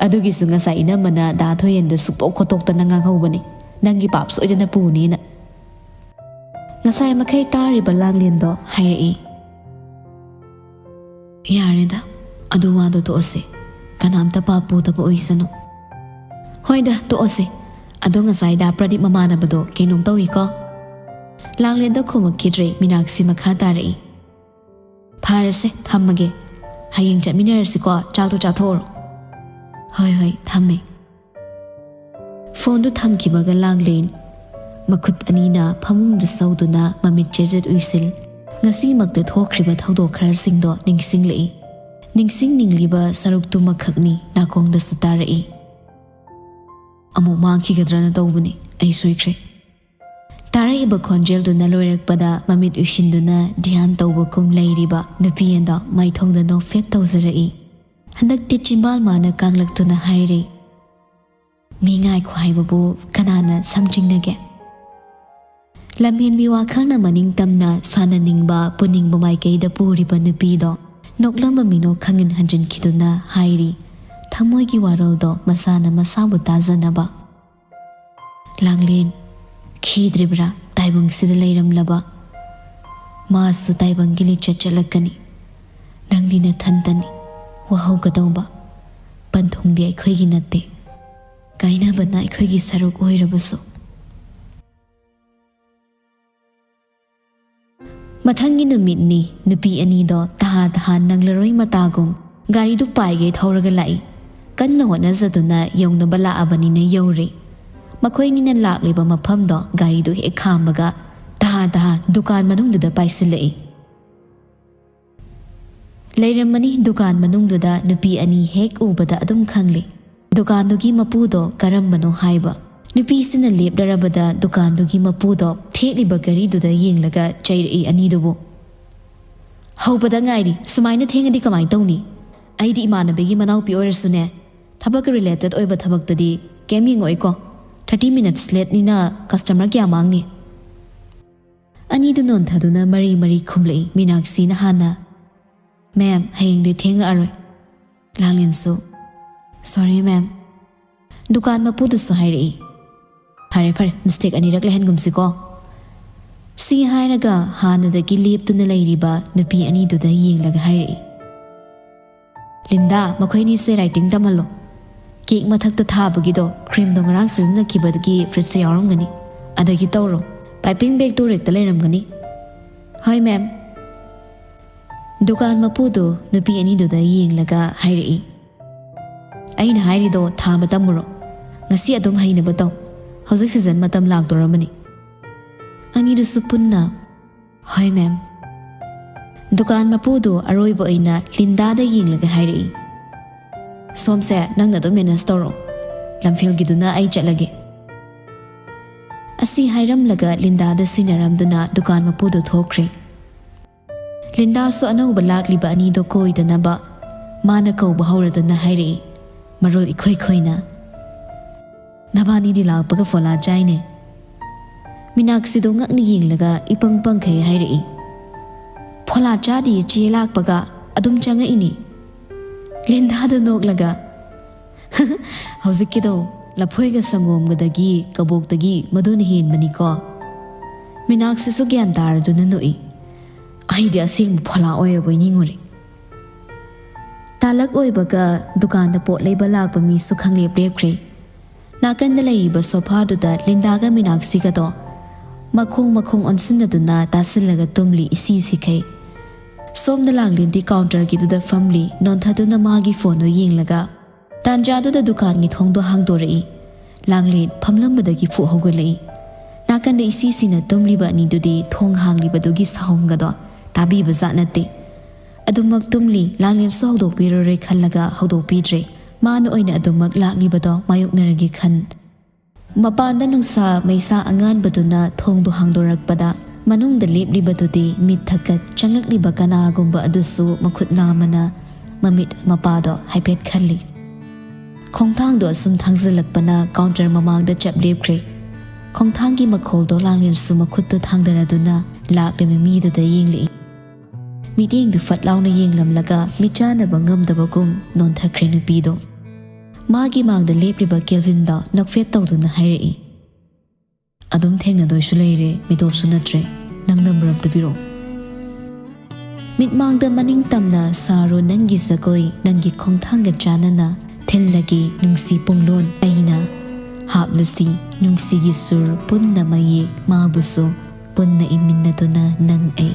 ꯑꯗꯨꯒꯤꯁꯨ ꯉꯁꯥꯏ ꯏꯅꯝꯃꯅ ꯗꯥ ꯊꯣꯏꯍꯦꯟꯗ ꯁꯨꯛꯇꯣꯛ ꯈꯣꯠꯇꯣꯛꯇꯅ ꯉꯥꯡꯍꯧꯕꯅꯦ, "ꯅꯪꯒꯤ ꯄꯥꯞ ꯁꯣꯏꯗꯅ ꯄꯨꯅꯤꯅ"꯫ ꯉꯁꯥꯏ ꯃꯈꯩ ꯇꯥꯔꯤꯕ ꯂꯥꯡꯂꯦꯟꯗꯣ ꯍꯥꯏꯔꯛꯏ꯫ "ꯌꯥꯔꯦꯗ, ꯑꯗꯨ ꯋꯥꯗꯣ ꯇꯣꯛꯑꯁꯦ꯫ ꯀꯅꯥꯝꯇ ꯄꯥꯞ ꯄꯨꯗꯕ ꯑꯣꯏꯁꯅꯨ"꯫ "ꯍꯣꯏꯗ, ꯇꯣꯛꯑꯁꯦ꯫ ꯑꯗꯣ ꯉꯁꯥꯏꯗ ꯄ꯭ꯔꯗꯤꯞ ꯃꯃꯥꯟꯅꯕꯗꯣ ꯀꯩꯅꯣꯝ ꯇꯧꯏꯀꯣ"꯫ ꯂꯥꯡꯂꯦꯟꯗꯣ ꯈꯨꯝꯃꯛꯈꯤꯗ꯭ꯔꯦ, ꯃꯤꯅꯥꯛꯁꯤ ꯃꯈꯥ ꯇꯥꯔꯛꯏ꯫ "ꯐꯔꯦꯁꯦ, ꯊꯝꯃꯒꯦ꯫ ꯍꯌꯦꯡ ꯆꯠꯃꯤꯟꯅꯔꯁꯤꯀꯣ, ꯆꯥꯛꯇꯣ ꯆꯥꯊꯣꯛꯎꯔꯣ"꯫ "ꯍꯣꯏ, ꯍꯣꯏ, ꯊꯝꯃꯦ"꯫ ꯐꯣꯟꯗꯨ ꯊꯝꯈꯤꯕꯒ ꯂꯥꯡꯂꯦꯟ ꯃꯈꯨꯠ ꯑꯅꯤꯅ ꯐꯃꯨꯡꯗ ꯁꯧꯗꯨꯅ ꯃꯃꯤꯠ ꯆꯦꯖꯠ ꯎꯏꯁꯤꯜ, ꯉꯁꯤꯃꯛꯇ ꯊꯣꯛꯈ꯭ꯔꯤꯕ ꯊꯧꯗꯣꯛ ꯈꯔꯁꯤꯡꯗꯣ ꯅꯤꯡꯁꯤꯡꯂꯛꯏ꯫ ꯅꯤꯡꯁꯤꯡꯅꯤꯡꯂꯤꯕ ꯁꯔꯨꯛꯇꯨꯃꯈꯛꯅꯤ ꯅꯥꯀꯣꯡꯗꯁꯨ ꯇꯥꯔꯛꯏ꯫ "ꯑꯃꯨꯛ ꯃꯥꯡꯈꯤꯒꯗ꯭ꯔꯅ ꯇꯧꯕꯅꯤ, ꯑꯩ ꯁꯣꯏꯈ꯭ꯔꯦ"꯫ ꯇꯥꯔꯛꯏꯕ ꯈꯣꯟꯖꯦꯜꯗꯨꯅ ꯂꯣꯏꯔꯛꯄꯗ ꯃꯃꯤꯠ ꯎꯏꯁꯤꯟꯗꯨꯅ ꯙ꯭ꯌꯥꯟ ꯇꯧꯕꯒꯨꯝ ꯂꯩꯔꯤꯕ ꯅꯨꯄꯤ ꯑꯗꯣ ꯃꯥꯏꯊꯣꯡꯗ ꯅꯣꯛꯐꯦꯠ ꯇꯧꯖꯔꯛꯏ꯫ ꯍꯟꯗꯛꯇꯤ ꯆꯤꯝꯕꯥꯜ ꯃꯥꯅ ꯀꯥꯡꯂꯛꯇꯨꯅ ꯍꯥꯏꯔꯤ, "ꯃꯤ ꯉꯥꯏꯈꯣ ꯍꯥꯏꯕꯕꯨ ꯀꯅꯥꯅ ꯁꯝ ꯆꯤꯡꯅꯒꯦ?" ꯂꯝꯍꯦꯟꯕꯤ ꯋꯥꯈꯜꯅ ꯃꯅꯤꯡ ꯇꯝꯅ ꯁꯥꯟꯅꯅꯤꯡꯕ, ꯄꯨꯅꯤꯡꯕ ꯃꯥꯏꯀꯩꯗ ꯄꯨꯔꯤꯕ ꯅꯨꯄꯤꯗꯣ ꯅꯣꯛꯂꯝꯕ ꯃꯤꯅꯣꯛ ꯈꯪꯍꯟ ꯍꯟꯖꯤꯟꯈꯤꯗꯨꯅ ꯍꯥꯏꯔꯤ, ꯊꯃꯣꯏꯒꯤ ꯋꯥꯔꯣꯜꯗꯣ ꯃꯁꯥꯅ ꯃꯁꯥꯕꯨ ꯇꯥꯖꯅꯕ꯫ "ꯂꯥꯡꯂꯦꯟ, ꯈꯤꯗ꯭ꯔꯤꯕ꯭ꯔꯥ ꯇꯥꯏꯕꯪꯁꯤꯗ ꯂꯩꯔꯝꯂꯕ? ꯃꯥꯁꯨ ꯇꯥꯏꯕꯪꯒꯤ ꯂꯤꯆꯠ ꯆꯠꯂꯛꯀꯅꯤ꯫ ꯅꯪꯗꯤ ꯅꯊꯟꯇꯅꯤ ꯋꯥꯍꯧꯒꯗꯧꯕ꯫ ꯄꯟꯊꯨꯡꯗꯤ ꯑꯩꯈꯣꯏꯒꯤ ꯅꯠꯇꯦ꯫ ꯀꯥꯏꯅꯕꯅ ꯑꯩꯈꯣꯏꯒꯤ ꯁꯔꯨꯛ ꯑꯣꯏꯔꯕꯁꯨ"꯫ ꯃꯊꯪꯒꯤ ꯅꯨꯃꯤꯠꯅꯤ, ꯅꯨꯄꯤ ꯑꯅꯤꯗꯣ ꯇꯍꯥ ꯇꯍꯥ ꯅꯪꯂꯔꯣꯏ ꯃꯇꯥꯒꯨꯝ ꯒꯥꯔꯤꯗꯨ ꯄꯥꯏꯒꯩ ꯊꯧꯔꯒ ꯂꯥꯛꯏ꯫ ꯀꯟꯅ ꯍꯣꯠꯅꯖꯗꯨꯅ ꯌꯧꯅꯕ ꯂꯥꯛꯑꯕꯅꯤꯅ ꯌꯧꯔꯦ꯫ ꯃꯈꯣꯏꯅꯤꯅ ꯂꯥꯛꯂꯤꯕ ꯃꯐꯝꯗꯣ ꯒꯥꯔꯤꯗꯨ ꯍꯦꯛ ꯈꯥꯝꯕꯒ ꯇꯍꯥ ꯇꯍꯥ ꯗꯨꯀꯥꯟ ꯃꯅꯨꯡꯗꯨꯗ ꯄꯥꯏꯁꯤꯜꯂꯛꯏ꯫ ꯂꯩꯔꯝꯃꯅꯤ ꯗꯨꯀꯥꯟ ꯃꯅꯨꯡꯗꯨꯗ ꯅꯨꯄꯤ ꯑꯅꯤ ꯍꯦꯛ ꯎꯕꯗ ꯑꯗꯨꯝ ꯈꯪꯂꯦ ꯗꯨꯀꯥꯟꯗꯨꯒꯤ ꯃꯄꯨꯗꯣ ꯀꯔꯝꯕꯅꯣ ꯍꯥꯏꯕ꯫ ꯅꯨꯄꯤꯁꯤꯅ ꯂꯦꯞꯂꯔꯕꯗ ꯗꯨꯀꯥꯟꯗꯨꯒꯤ ꯃꯄꯨꯗꯣ ꯊꯦꯠꯂꯤꯕ ꯘꯔꯤꯗꯨꯗ ꯌꯦꯡꯂꯒ ꯆꯩꯔꯛꯏ ꯑꯅꯤꯗꯨꯕꯨ꯫ "ꯍꯧꯕꯗ ꯉꯥꯏꯔꯤ, ꯁꯨꯃꯥꯏꯅ ꯊꯦꯡꯉꯗꯤ ꯀꯃꯥꯏꯅ ꯇꯧꯅꯤ? ꯑꯩꯗꯤ ꯏꯃꯥꯟꯅꯕꯤꯒꯤ ꯃꯅꯥꯎꯄꯤ ꯑꯣꯏꯔꯁꯨꯅꯦ, ꯊꯕꯛꯀ related ꯑꯣꯏꯕ ꯊꯕꯛꯇꯗꯤ ꯀꯩꯝ ꯌꯦꯡꯉꯛꯑꯣꯏꯀꯣ꯫ Thirty minutes lateꯅꯤꯅ customer ꯀꯌꯥ ꯃꯥꯡꯅꯤ?" ꯑꯅꯤꯗꯨ ꯅꯣꯟꯊꯗꯨꯅ ꯃꯔꯤ ꯃꯔꯤ ꯈꯨꯝꯂꯛꯏ꯫ ꯃꯤꯅꯥꯛꯁꯤꯅ ꯍꯥꯟꯅ, "Ma'am, ꯍꯌꯦꯡꯗꯤ ꯊꯦꯡꯉꯛꯑꯔꯣꯏ꯫" ꯂꯥꯡꯂꯦꯟꯁꯨ, "Sorry, ma'am꯫" ꯗꯨꯀꯥꯟ ꯃꯄꯨꯗꯨꯁꯨ ꯍꯥꯏꯔꯛꯏ, "ꯐꯔꯦ, ꯐꯔꯦ, mistake ꯑꯅꯤꯔꯛ ꯂꯩꯍꯟꯒꯨꯝꯁꯤꯀꯣ꯫" ꯁꯤ ꯍꯥꯏꯔꯒ ꯍꯥꯟꯅꯗꯒꯤ ꯂꯦꯞꯇꯨꯅ ꯂꯩꯔꯤꯕ ꯅꯨꯄꯤ ꯑꯅꯤꯗꯨꯗ ꯌꯦꯡꯂꯒ ꯍꯥꯏꯔꯛꯏ, "ꯂꯤꯟꯗꯥ, ꯃꯈꯣꯏꯅꯤꯁꯦ writing ꯇꯝꯍꯜꯂꯣ꯫ Cake ꯃꯊꯛꯇ ꯊꯥꯕꯒꯤꯗꯣ, creamꯗꯣ ꯉꯔꯥꯡ ꯁꯤꯖꯤꯟꯅꯈꯤꯕꯗꯒꯤ fridgeꯇ ꯌꯥꯎꯔꯝꯒꯅꯤ꯫ ꯑꯗꯒꯤ ꯇꯧꯔꯣ, piping bagꯇꯣ rackꯇ ꯂꯩꯔꯝꯒꯅꯤ꯫" "ꯍꯣꯏ, ma'am꯫" ꯗꯨꯀꯥꯟ ꯃꯄꯨꯗꯨ ꯅꯨꯄꯤ ꯑꯅꯤꯗꯨꯗ ꯌꯦꯡꯂꯒ ꯍꯥꯏꯔꯛꯏ, "ꯑꯩꯅ ꯍꯥꯏꯔꯤꯗꯣ ꯊꯥꯕ ꯇꯝꯃꯨꯔꯣ꯫ ꯉꯁꯤ ꯑꯗꯨꯝ ꯍꯩꯅꯕ ꯇꯧ꯫ ꯍꯧꯖꯤꯛ season ꯃꯇꯝ ꯂꯥꯛꯇꯣꯔꯕꯅꯤ꯫" ꯑꯅꯤꯗꯨꯁꯨ ꯄꯨꯟꯅ, "ꯍꯣꯏ, ma'am꯫" ꯗꯨꯀꯥꯟ ꯃꯄꯨꯗꯨ ꯑꯔꯣꯏꯕ ꯑꯣꯏꯅ ꯂꯤꯟꯗꯥꯗ ꯌꯦꯡꯂꯒ ꯍꯥꯏꯔꯛꯏ, "ꯁꯣꯝꯁꯦ ꯅꯪꯅ ꯑꯗꯨꯝ manage ꯇꯧꯔꯣ꯫ ꯂꯝꯐꯦꯜꯒꯤꯗꯨꯅ ꯑꯩ ꯆꯠꯂꯒꯦ꯫" ꯑꯁꯤ ꯍꯥꯏꯔꯝꯂꯒ ꯂꯤꯟꯗꯥꯗ ꯁꯤꯟꯅꯔꯝꯗꯨꯅ ꯗꯨꯀꯥꯟ ꯃꯄꯨꯗꯨ ꯊꯣꯛꯈ꯭ꯔꯦ꯫ ꯂꯤꯟꯗꯥꯁꯨ ꯑꯅꯧꯕ ꯂꯥꯛꯂꯤꯕ ꯑꯅꯤꯗꯣ ꯀꯣꯏꯗꯅꯕ ꯃꯥꯅ ꯀꯧꯕ ꯍꯧꯔꯗꯨꯅ ꯍꯥꯏꯔꯛꯏ, ꯃꯔꯣꯜ ꯏꯈꯣꯏ ꯈꯣꯏꯅ, "ꯅꯕꯥꯅꯤꯗꯤ ꯂꯥꯛꯄꯒ ꯐꯣꯂꯥ ꯆꯥꯏꯅꯦ?" ꯃꯤꯅꯥꯛꯁꯤꯗꯣ ꯉꯛꯅ ꯌꯦꯡꯂꯒ ꯏꯄꯪ ꯄꯪꯈꯩ ꯍꯥꯏꯔꯛꯏ, "ꯐꯣꯂꯥ ꯆꯥꯗꯤꯌꯦ ꯆꯦ, ꯂꯥꯛꯄꯒ ꯑꯗꯨꯝ ꯆꯪꯉꯛꯏꯅꯤ꯫" ꯂꯤꯟꯗꯥꯗ ꯅꯣꯛꯂꯒ, "ꯍꯧꯖꯤꯛꯀꯤꯗꯣ ꯂꯐꯣꯏꯒ ꯁꯪꯒꯣꯝꯒꯗꯒꯤ ꯀꯕꯣꯛꯇꯒꯤ ꯃꯗꯨꯅ ꯍꯦꯟꯕꯅꯤꯀꯣ꯫" ꯃꯤꯅꯥꯛꯁꯤꯁꯨ ꯒ꯭ꯌꯥꯟ ꯇꯥꯔꯗꯨꯅ ꯅꯣꯛꯏ꯫ "ꯑꯩꯗꯤ ꯑꯁꯦꯡꯕ ꯐꯣꯂꯥ ꯑꯣꯏꯔꯕꯣꯏ ꯅꯤꯡꯉꯨꯔꯦ꯫" ꯇꯥꯂꯛ ꯑꯣꯏꯕꯒ ꯗꯨꯀꯥꯟꯗ ꯄꯣꯠ ꯂꯩꯕ ꯂꯥꯛꯄ ꯃꯤꯁꯨ ꯈꯪꯂꯦꯞ ꯂꯦꯞꯈ꯭ꯔꯦ꯫ ꯅꯥꯀꯟꯗ ꯂꯩꯔꯤꯕ ꯁꯣꯐꯥꯗꯨꯗ ꯂꯤꯟꯗꯥꯒ ꯃꯤꯅꯥꯛꯁꯤꯒꯗꯣ ꯃꯈꯣꯡ ꯃꯈꯣꯡ ꯑꯣꯟꯁꯤꯟꯅꯗꯨꯅ ꯇꯥꯁꯤꯜꯂꯒ ꯇꯨꯝꯂꯤ ꯏꯁꯤ ꯁꯤꯈꯩ꯫ ꯁꯣꯝꯗ ꯂꯥꯡꯂꯦꯟꯗꯤ counterꯒꯤꯗꯨꯗ ꯐꯝꯂꯤ, ꯅꯣꯟꯊꯗꯨꯅ ꯃꯥꯒꯤ phoneꯗꯨ ꯌꯦꯡꯂꯒ꯫ ꯇꯥꯟꯖꯥꯗꯨꯗ ꯗꯨꯀꯥꯟꯒꯤ ꯊꯣꯡꯗꯣ ꯍꯥꯡꯗꯣꯔꯛꯏ꯫ ꯂꯥꯡꯂꯦꯟ ꯐꯝꯂꯝꯕꯗꯒꯤ ꯐꯨꯛ ꯍꯧꯒꯠꯂꯛꯏ꯫ ꯅꯥꯀꯟꯗ ꯏꯁꯤ ꯁꯤꯅ ꯇꯨꯝꯂꯤꯕ ꯑꯅꯤꯗꯨꯗꯤ ꯊꯣꯡ ꯍꯥꯡꯂꯤꯕꯗꯨꯒꯤ soundꯒꯗꯣ ꯇꯥꯕꯤꯕ ꯖꯥꯠ ꯅꯠꯇꯦ꯫ ꯑꯗꯨꯃꯛ ꯇꯨꯝꯂꯤ, ꯂꯥꯡꯂꯦꯟꯁꯨ ꯍꯧꯗꯣꯛꯄꯤꯔꯔꯣꯏ ꯈꯜꯂꯒ ꯍꯧꯗꯣꯛꯄꯤꯗ꯭ꯔꯦ꯫ ꯃꯥꯅ ꯑꯣꯏꯅ ꯑꯗꯨꯃꯛ ꯂꯥꯛꯂꯤꯕꯗꯣ ꯃꯥꯌꯣꯛꯅꯔꯒꯦ ꯈꯟ꯫ ꯃꯄꯥꯟꯗ ꯅꯨꯡꯁꯥ ꯃꯩꯁꯥ ꯑꯉꯥꯟꯕꯗꯨꯅ ꯊꯣꯡꯗꯨ ꯍꯥꯡꯗꯣꯔꯛꯄꯗ ꯃꯅꯨꯡꯗ ꯂꯦꯞꯂꯤꯕꯗꯨꯗꯤ ꯃꯤꯠ ꯊꯛꯀꯠ ꯆꯪꯂꯛꯂꯤꯕ ꯀꯅꯥꯒꯨꯝꯕ ꯑꯗꯨꯁꯨ ꯃꯈꯨꯠ ꯅꯥꯝꯃꯅ ꯃꯃꯤꯠ ꯃꯄꯥꯗꯣ ꯍꯥꯏꯐꯦꯠ ꯈꯜꯂꯤ꯫ ꯈꯣꯡꯊꯥꯡꯗꯣ ꯑꯁꯨꯝ ꯊꯥꯡꯖꯜꯂꯛꯄꯅ counter ꯃꯃꯥꯡꯗ ꯆꯞ ꯂꯦꯞꯈ꯭ꯔꯦ꯫ ꯈꯣꯡꯊꯥꯡꯒꯤ ꯃꯈꯣꯜꯗꯣ ꯂꯥꯡꯂꯦꯜꯁꯨ ꯃꯈꯨꯠꯇꯨ ꯊꯥꯡꯗꯔꯗꯨꯅ ꯂꯥꯛꯂꯤꯕ ꯃꯤꯗꯨꯗ ꯌꯦꯡꯂꯛꯏ꯫ ꯃꯤꯠꯌꯦꯡꯗꯨ ꯐꯠ ꯂꯥꯎꯅ ꯌꯦꯡꯂꯝꯂꯒ ꯃꯤꯠ ꯆꯥꯟꯅꯕ ꯉꯝꯗꯕꯒꯨꯝ ꯅꯣꯟꯊꯈ꯭ꯔꯦ ꯅꯨꯄꯤꯗꯣ꯫ ꯃꯥꯒꯤ ꯃꯥꯡꯗ ꯂꯦꯞꯂꯤꯕ ꯀꯦꯜꯚꯤꯟꯗ ꯅꯣꯛꯐꯦꯠ ꯇꯧꯗꯨꯅ ꯍꯥꯏꯔꯛꯏ, "ꯑꯗꯨꯝ ꯊꯦꯡꯅꯗꯣꯏꯁꯨ ꯂꯩꯔꯦ, ꯃꯤꯇꯣꯞꯁꯨ ꯅꯠꯇ꯭ꯔꯦ, ꯅꯪ number ꯑꯝꯇ ꯄꯤꯔꯛꯑꯣ꯫ ꯃꯤꯠꯃꯥꯡꯗ ꯃꯅꯤꯡ ꯇꯝꯅ ꯁꯥꯔꯣ ꯅꯪꯒꯤ ꯖꯒꯣꯏ, ꯅꯪꯒꯤ ꯈꯣꯡꯊꯥꯡꯒ ꯆꯥꯟꯅꯅ ꯊꯤꯜꯂꯒꯦ ꯅꯨꯡꯁꯤ ꯄꯨꯡꯂꯣꯟ ꯑꯩꯅ꯫ ꯍꯥꯞꯂꯁꯤ ꯅꯨꯡꯁꯤꯒꯤ ꯁꯨꯔ ꯄꯨꯟꯅ ꯃꯌꯦꯛ, ꯃꯥꯕꯨꯁꯨ ꯄꯨꯟꯅ ꯏꯃꯤꯟꯅꯗꯨꯅ ꯅꯪ ꯑꯩ"꯫